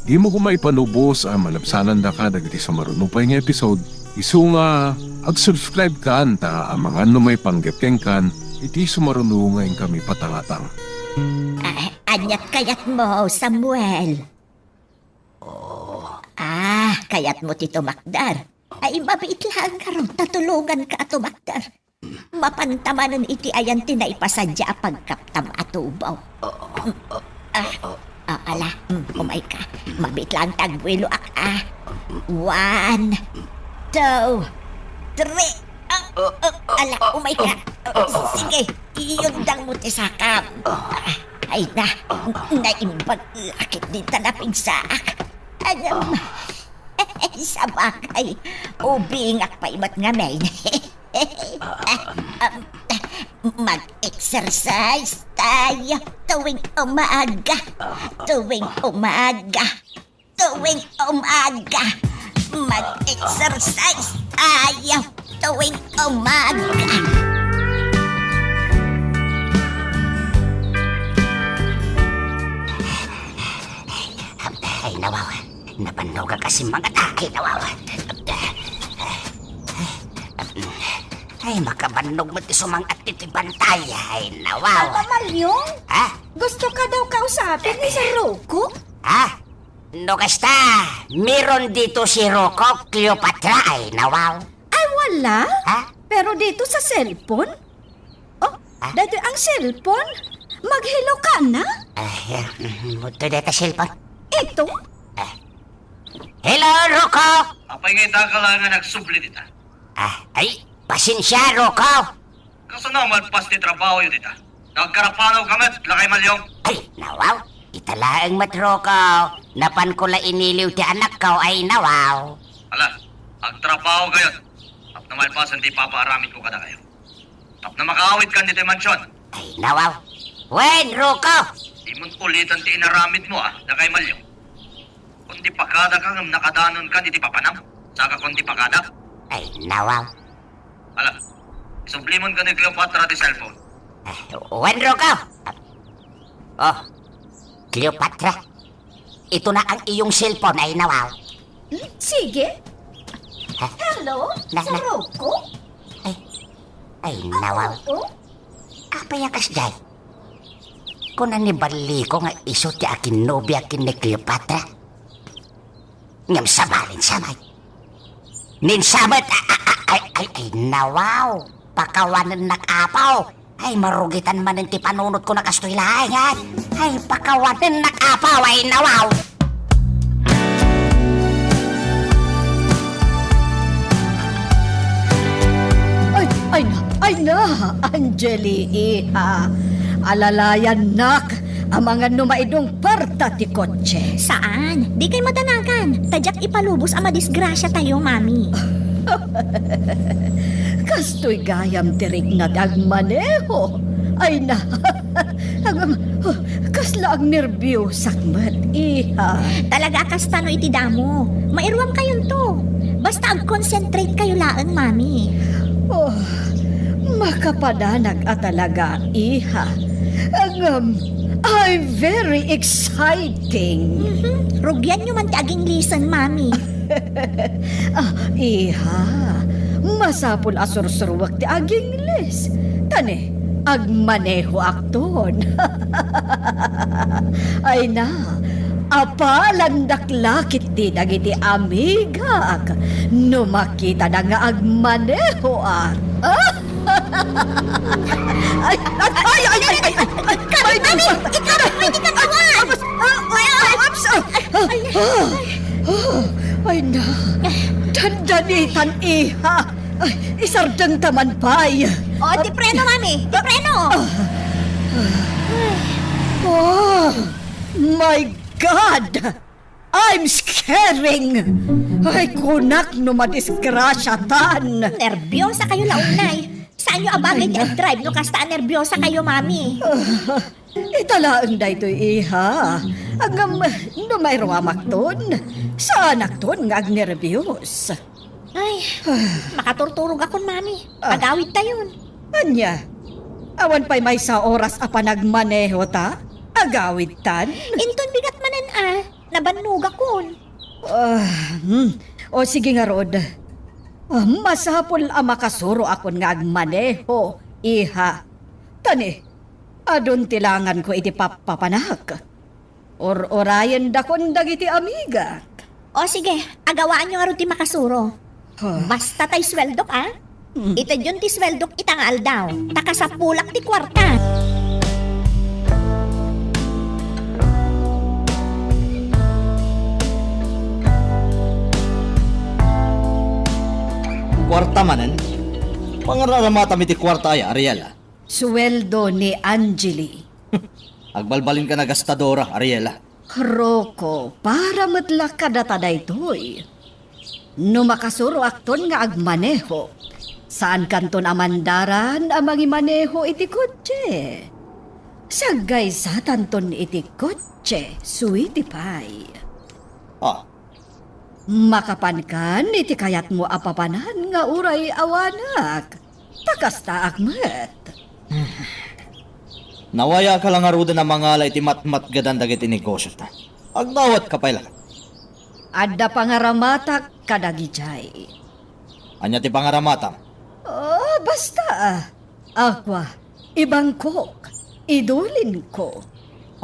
dimo koma ipanubos a malabsanandaka dagiti sumaruno pay nga episode, isu nga ag-subscribe kan ta amangan no maipanggep kenkan Iti sumaruno nga inkami patangatang. Ah, aniat kayatmo, Samuel? Ah, kayatmo ti tumakder? Ay, mabiit laeng ngarud ta tulonganka a tumakder. Mapanta manen iti ayan ti naipasadia a pagkaptam a tubo. Ah, ah, ala, mm, umayka. Mabiit laeng ti agbueloak, ah. One, two, three. Ah, ah, ala, umayka. Ah, sige, iyundangmo ti sakam. Ah, ay na, naimbag, akit din ta napigsaak. Ayan. Sabagay, ubingak pay met ngamin. Mag-exercise tayo tuwing umaga. Tuwing umaga. Tuwing umaga. Mag-exercise tayo tuwing umaga. Ay, nawaw. Nabannogak a simmangat. Ay, nawaw. Ay, makabannog met ti sumangat iti bantay. Ay, nawaw. Papa Malyong? Ha? Gusto ka daw kausapin ni Sir Rocco? Ha? No kasta, meron dito si Rocco, Cleopatra, ay, nawaw. Ay, wala. Ha? Pero dito sa cellphone? Oh, ah? Daytoy ang cellphone? Mag-hello ka na? Ay, ah, mm, ito dayta cellphone. Ito? Ah. Hello, Rocco! Apay nga ita ka lang nga nagsubli dita? Ah, ay, pasensya, Rocco. Kasano malpas ti trabaho yu dita? Nagkarapanaw ka met, Lakay Malyong? Ay, nawaw. Ita laeng met, Rocco. Napan ko la iniliw ti anakko, ay, nawaw. Ala, agtrabaho kayo. Tapno malpasen ti ipapaaramid ko kadakayo. Tapno makaawid kan ditoy mansion. Ay, nawaw. Wen, Rocco! Di mon ulitan ti inaramid mo, ah, Lakay Malyong. Kundi pakada ka ngem nakadanon ka ditoy papanam. Saka kundi pakada. Ay, nawaw. Ala, isublimon ka ni Cleopatra ti cellphone. Ah, wen, Rocco. Oh, Cleopatra. Ito na ang iyong cellphone, ay, nawaw. Hmm, sige. Ha? Hello, na, Sir na. Rocco? Ay, ay, nawaw. Oo? Apay a kasdiay? Kuna ni Baliko nga isu ti akinnobiak ken ni Cleopatra. Ngem sabali sa met. Ninsamet, a-, a-, a-, ay, ay, ay, nawaw. Pakawanennak, Apo. Ay, marugitan manen ti panunotko na kastoy laeng, ay. Ay, pakawanennak, Apo, ay, nawaw. Ay, ay na, ay na, Angeli, iha. Alalayannak, amangan no maidong parta ti kotse. Saan? Dikay madanagan. Ta diak ipalubos a madisgrasiatayo, Mami. Kastoy gayam ti rikna ti agmaneho. Ay na. Agam-, kasla agnerbiyosak met, iha. Talaga a kasta no iti damo. Mairuam kayonto. Basta ag-concentrate kayo laeng, Mami. Oh, makapadanag a talaga, iha. Agam, I'm very exciting. Mhm. Rugianyo man ti aginglisen, Mami. Ah, iha, masapul a sursuruek ti agingles. Ta ne, agmanehoakton. Ay na, apalandak la ketdi dagiti amigak no makitada nga agmanehoak. Ah! Ay, ay, ay, ay, ay, ay, ay, ay, Mami, ikaw, pwede ka kawan! Ay, ay, ay, oops, ah, ah, ay, ah, ay, na, dandanitan, iha. Ay, isardeng ta man pay. Oh, ti preno, Mami, ti preno. Ah. Oh, my God! I'm scaring! Ay, kunak no madisgrasiatan! Nerbiosakayo la unay. Saanyo a bagay ti agdrive no kasta a nerbiosakayo, Mami? Ah, ita laeng daytoy, iha. Agam, no mairuamakton, saanakton nga agnerbios. Ay, makaturturogakon, Mami. Ah. Agawidtayon. Ania? Awan pay maysa oras a panagmanehota? Agawidtan? Inton bigat manen a, nabannogakon. Ah, hmm. O, sige ngarud. Ah, masapul a makasuroakon nga agmaneho, iha. Tani, adun ti langanko iti pappapanak. Ur-urayendakon dagiti amigak. O sige, agawaanyo ngarud ti makasuro. Huh. Basta tay sueldok, a? Hmm. Itedyon ti sueldok ita nga aldaw, ta kasapulak ti kuarta. Kuarta manen? Pangararamatam iti kuarta aya, Ariela? Sueldo ni Angeli. Agbalbalinka a gastadora, Ariela. Rocco, para met la kadata daytoy. No makasuroakton nga agmaneho, saankanton a mandaran a mangimaneho iti kotse. Saggaysatanton iti kotse, sweetie pie. Ah. Makapankan iti kayatmo a papanan nga uray awanak. Ta kastaak met. Nawayatka la ngaruden a mangala iti matmatgedan dagiti negosiota. Agdawatka pay la. Adda pangaramatak kadagijay. Ania ti pangaramatam? Oh, basta. Aqua, ibangkok, idulinko.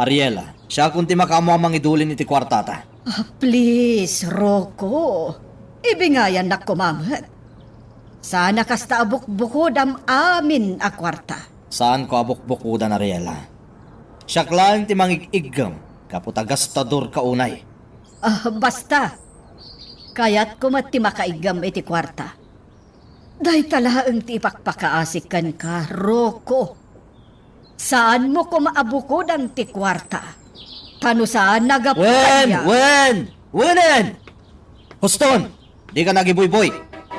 Ariela, siakon ti makaammo a mangidulin iti kuartata. Ah, please, Rocco. Ibingayannak koma met. Sana kasta a bukbukodam amin a kuarta. Saanko a bukbukodan, Ariela. Siak laeng ti mangig-iggem, gapu ta gastadorka unay. Ah, basta. Kayatko met ti makaiggem iti kuarta. Dayta laeng ti ipakpakaasik kenka, Rocco. Saanmo koma a bukodan ti kuarta. Ta no saan, nagapu Wen! kaniak. Wen! Wenen! Huston! Dika nagibuyboy.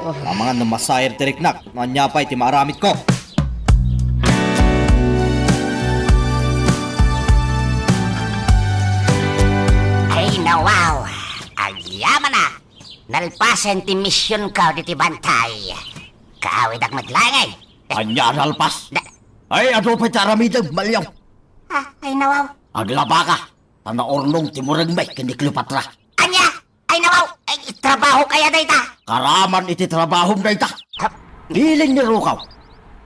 Oh. Amangan no masair ti riknak, no ania pay ti maaramidko. Ay, nawaw! Agyamanak! Nalpasen ti misionko ditoy bantay. Kaawidak met laeng, ay. Ania a nalpas? Da- Ay, adu pay ti aramidem, Maliaw. Ah, ay, nawaw. Aglabaka, ta naurnong ti murengmi ken ni Cleopatra. Ania? Ay, nawaw. Ay, trabaho kaya dayta? Karaman iti trabahom dayta. Ha? Bilin ni Rocco.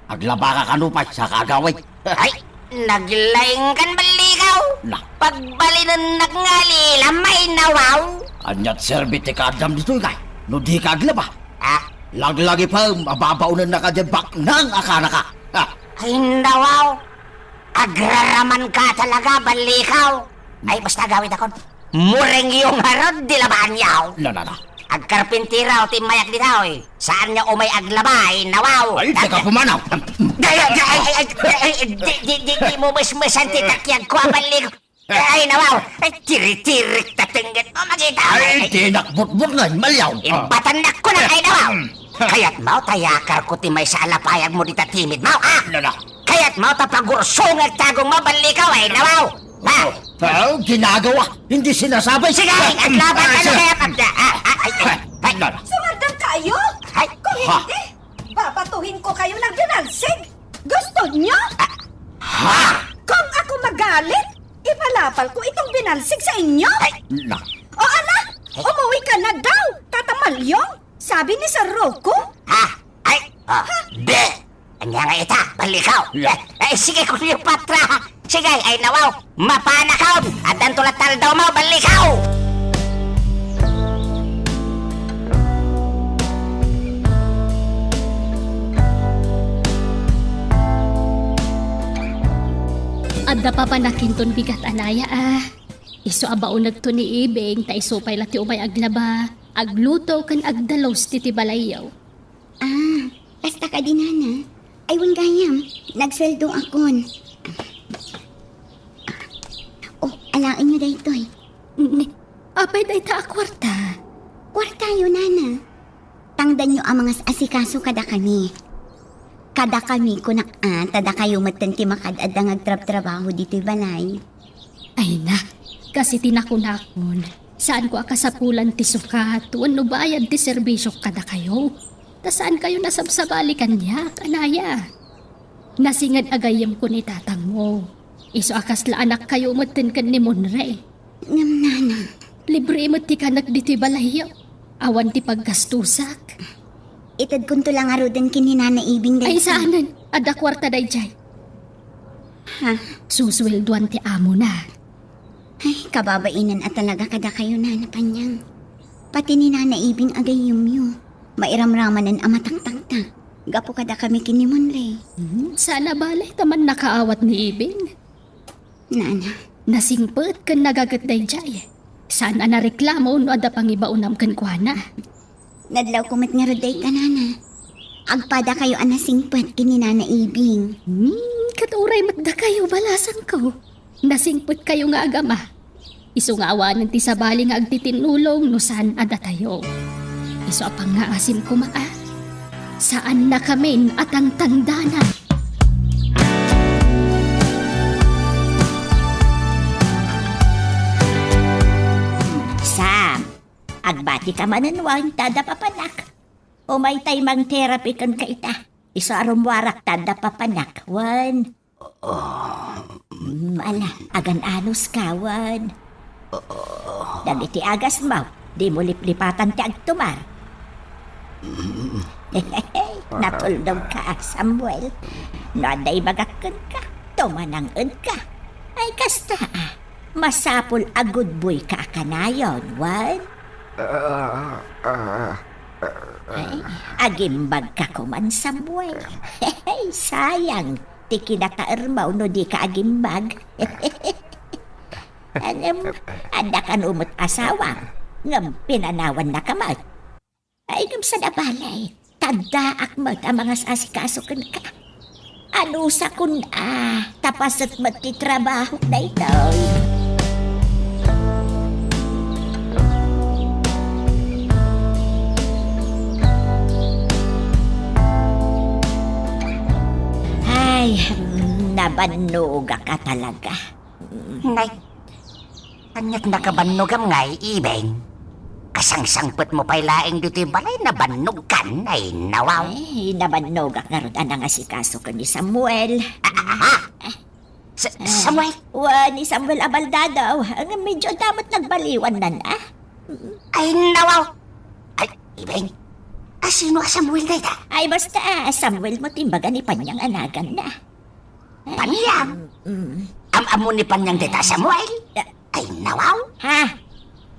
Aglabaka kano pay, saka agawid. Ay, naglaingkan, Ballikaw. Na. Pagbalinennak nga lila, ay, nawaw. Aniat serbi ti kaaddam ditoy, kay? No dika aglaba? Ah? Laglagipem a babaonennaka diay baknang a kanaka. Ha? Ay, nawaw. Agraramanka talaga, Ballikaw. Ay, basta agawidakon. Murengyo ngarud ti labaanyo. Na, na, na. Agkarpintero ti immayak ditoy. Saanyo umay aglaba, ay, nawaw. Ay, teka, pumanaw. Ay, ay, ay, ay, ay, ay, ay, di, di, di, di mo mesmesan ti takyagko, a, Ballikaw. Ay, nawaw. Ay, tiritirik ta tengget mo, makita. Ay, ay, dinak butbutngen, Maliaw. Imbatannak ko na, ay, nawaw. Hmm. Kayatmo ta iyakarko ti maysa a lapayagmo dita timidmo, a? Nana. Kayatmo ta pagursongek ti agongmo, Ballikaw, ay, nawaw. Ha? Oh, oh, ginagawa. Hindi sinasabi. Sige, aglaban ka na kaya, pagda. Ah, ah, ay, ay, ay. Nana. Sumardang kayo? Ay. Kung hindi, babatuhin ko kayo ng binalsig. Gusto nyo? Ah, ha? Kung ako magalit, ipalapal ko itong binalsig sa inyo. Ay, na. O ala, umuwi ka na daw, Tata Malyong, sabi ni Sir Rocco. Ha? Ay, ah, be! Anya nga ita, Ballikaw. Ya. Eh, eh, sige, Cleopatra. Sige, ay, nawaw. Mapanakaw. Addanto la ti aldawmo, Ballikaw. Adda papanakinton bigat, anaya, a. Isu a baonekto ni Ibing, ta isu pay la ti umay aglaba, agluto, ken agdalus ti, ti balayyo. Ah, kasta kadi, Nana. Ay, wen gayam, nagsueldoakon. Oh, alaenyo daytoy. Ni, apay dayta a kuarta? Kuartayo, Nana. Tangdanyo a mangas-asikaso kadakami. Kadakami, kunak a, ta dakayo metten ti makaad-adda nga agtrabtrabaho ditoy balay. Ay na, kas iti nakunakon, saanko a kasapulan ti sukat wenno bayad ti serbisiok kadakayo. Ta saankayo nasabsabali kaniak, anaya. Nasinged a gayyemko ni tatangmo. Isu a kasla anakkayo metten ken ni Monre. Ngem, Nana. Libre met ti kanek ditoy balayyo. Awan ti paggastusak. Itedkonto la ngaruden ken ni Nana Ibing daytoy. Ay, saanen. Adda kuarta daydiay. Ha? Susueldoan ti amona. Ay, kababainen a talaga kadakayo, Nana Panyang. Pati ni Nana Ibing a gayyemyo, mairamramanen a matangtangta gapu kadakami ken ni Monley. Hmm, saan a bale ta mannakaawat ni Ibing. Nana. Nasingpet ken nagaget daydiay. Saan a nareklamo no adda pangibaonam kenkuana. Nadlawko met ngarud dayta, Nana. Agpadakayo a nasingpet ken ni Nana Ibing. Hmm, ket uray met dakayo, balasangko. Nasingpetkayo nga agama. Isu nga awanen ti sabali nga agtitinnulong no saan a datayo. Isu a pangngaasim koma a saannakamin a tangtangdanan. Sam, agbatika manen wen ta adda papanak. Umaytay mangterapi kenka ita. Isu a rummuarak ta adda papanak, wen. Mm, ala, agan-anuska, wen. Dagiti agasmo, dimo liplipatan ti agtumar. Natuldongka, Samuel. No adda ibagak kenka, tumanang-enka. Ay, kasta, a. Masapul a gudboyka a kanayon, wen? Ah, ah, ah, Ay, agimbagka koman, Samuel. Sayang ti kinataermo no dika agimbag. Ngem, adda kano met asawa, ngem pinanawannaka met. Ay, ngem saan a bale, ta addaak met a mangas-asikaso kenka. Anusakon a, ta paset met ti trabahok daytoy. Ay, nabannogak a talaga. Nay, ania't nakabannogam ngay, Ibing? Kasangsangpetmo pay laeng ditoy balay, nabannogkan, ay, nawaw. Ay, nabannogak ngarud a nangasikaso ken ni Samuel. Ah, ah, ah. Sa-, Samuel? Wen, ni Samuel a baldadaw. Ngem medyo adda met nagbaliwannan, a? Ay, nawaw. Ay, Ibing, a sino a Samuel dayta? Ay, basta, a, Samuel met ti imbaga ni Panyang a naganna. Panyang? Mm. Am-ammo ni Panyang dayta, Samuel? Ah. Ay, nawaw? Ha?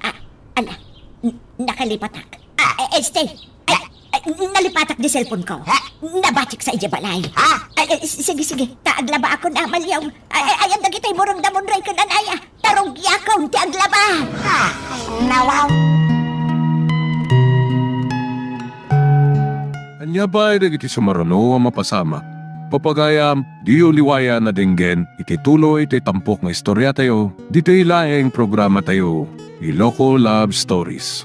Ah, ala, n-, nakalipatak. Ah. Eh, eh, stay. Ay, ay, nalipatak di cellphone ko. Ha? Nabatik sa idiay balay. Ha? Ay, ay, s-, sige, sige. Ta aglabaakon, a, Maliaw. Ay, ay, ayan dagiti burong da Monroy ken Anaya. Tarugiakon ti aglaba. Ha? Ay, nawaw. Ania pay dagiti sumaruno a mapasamak? Papagayam, diyo liwayan a denggen iti tuloy ti tampok nga istoriatayo, ditoy laeng programatayo, Iloko Love Stories.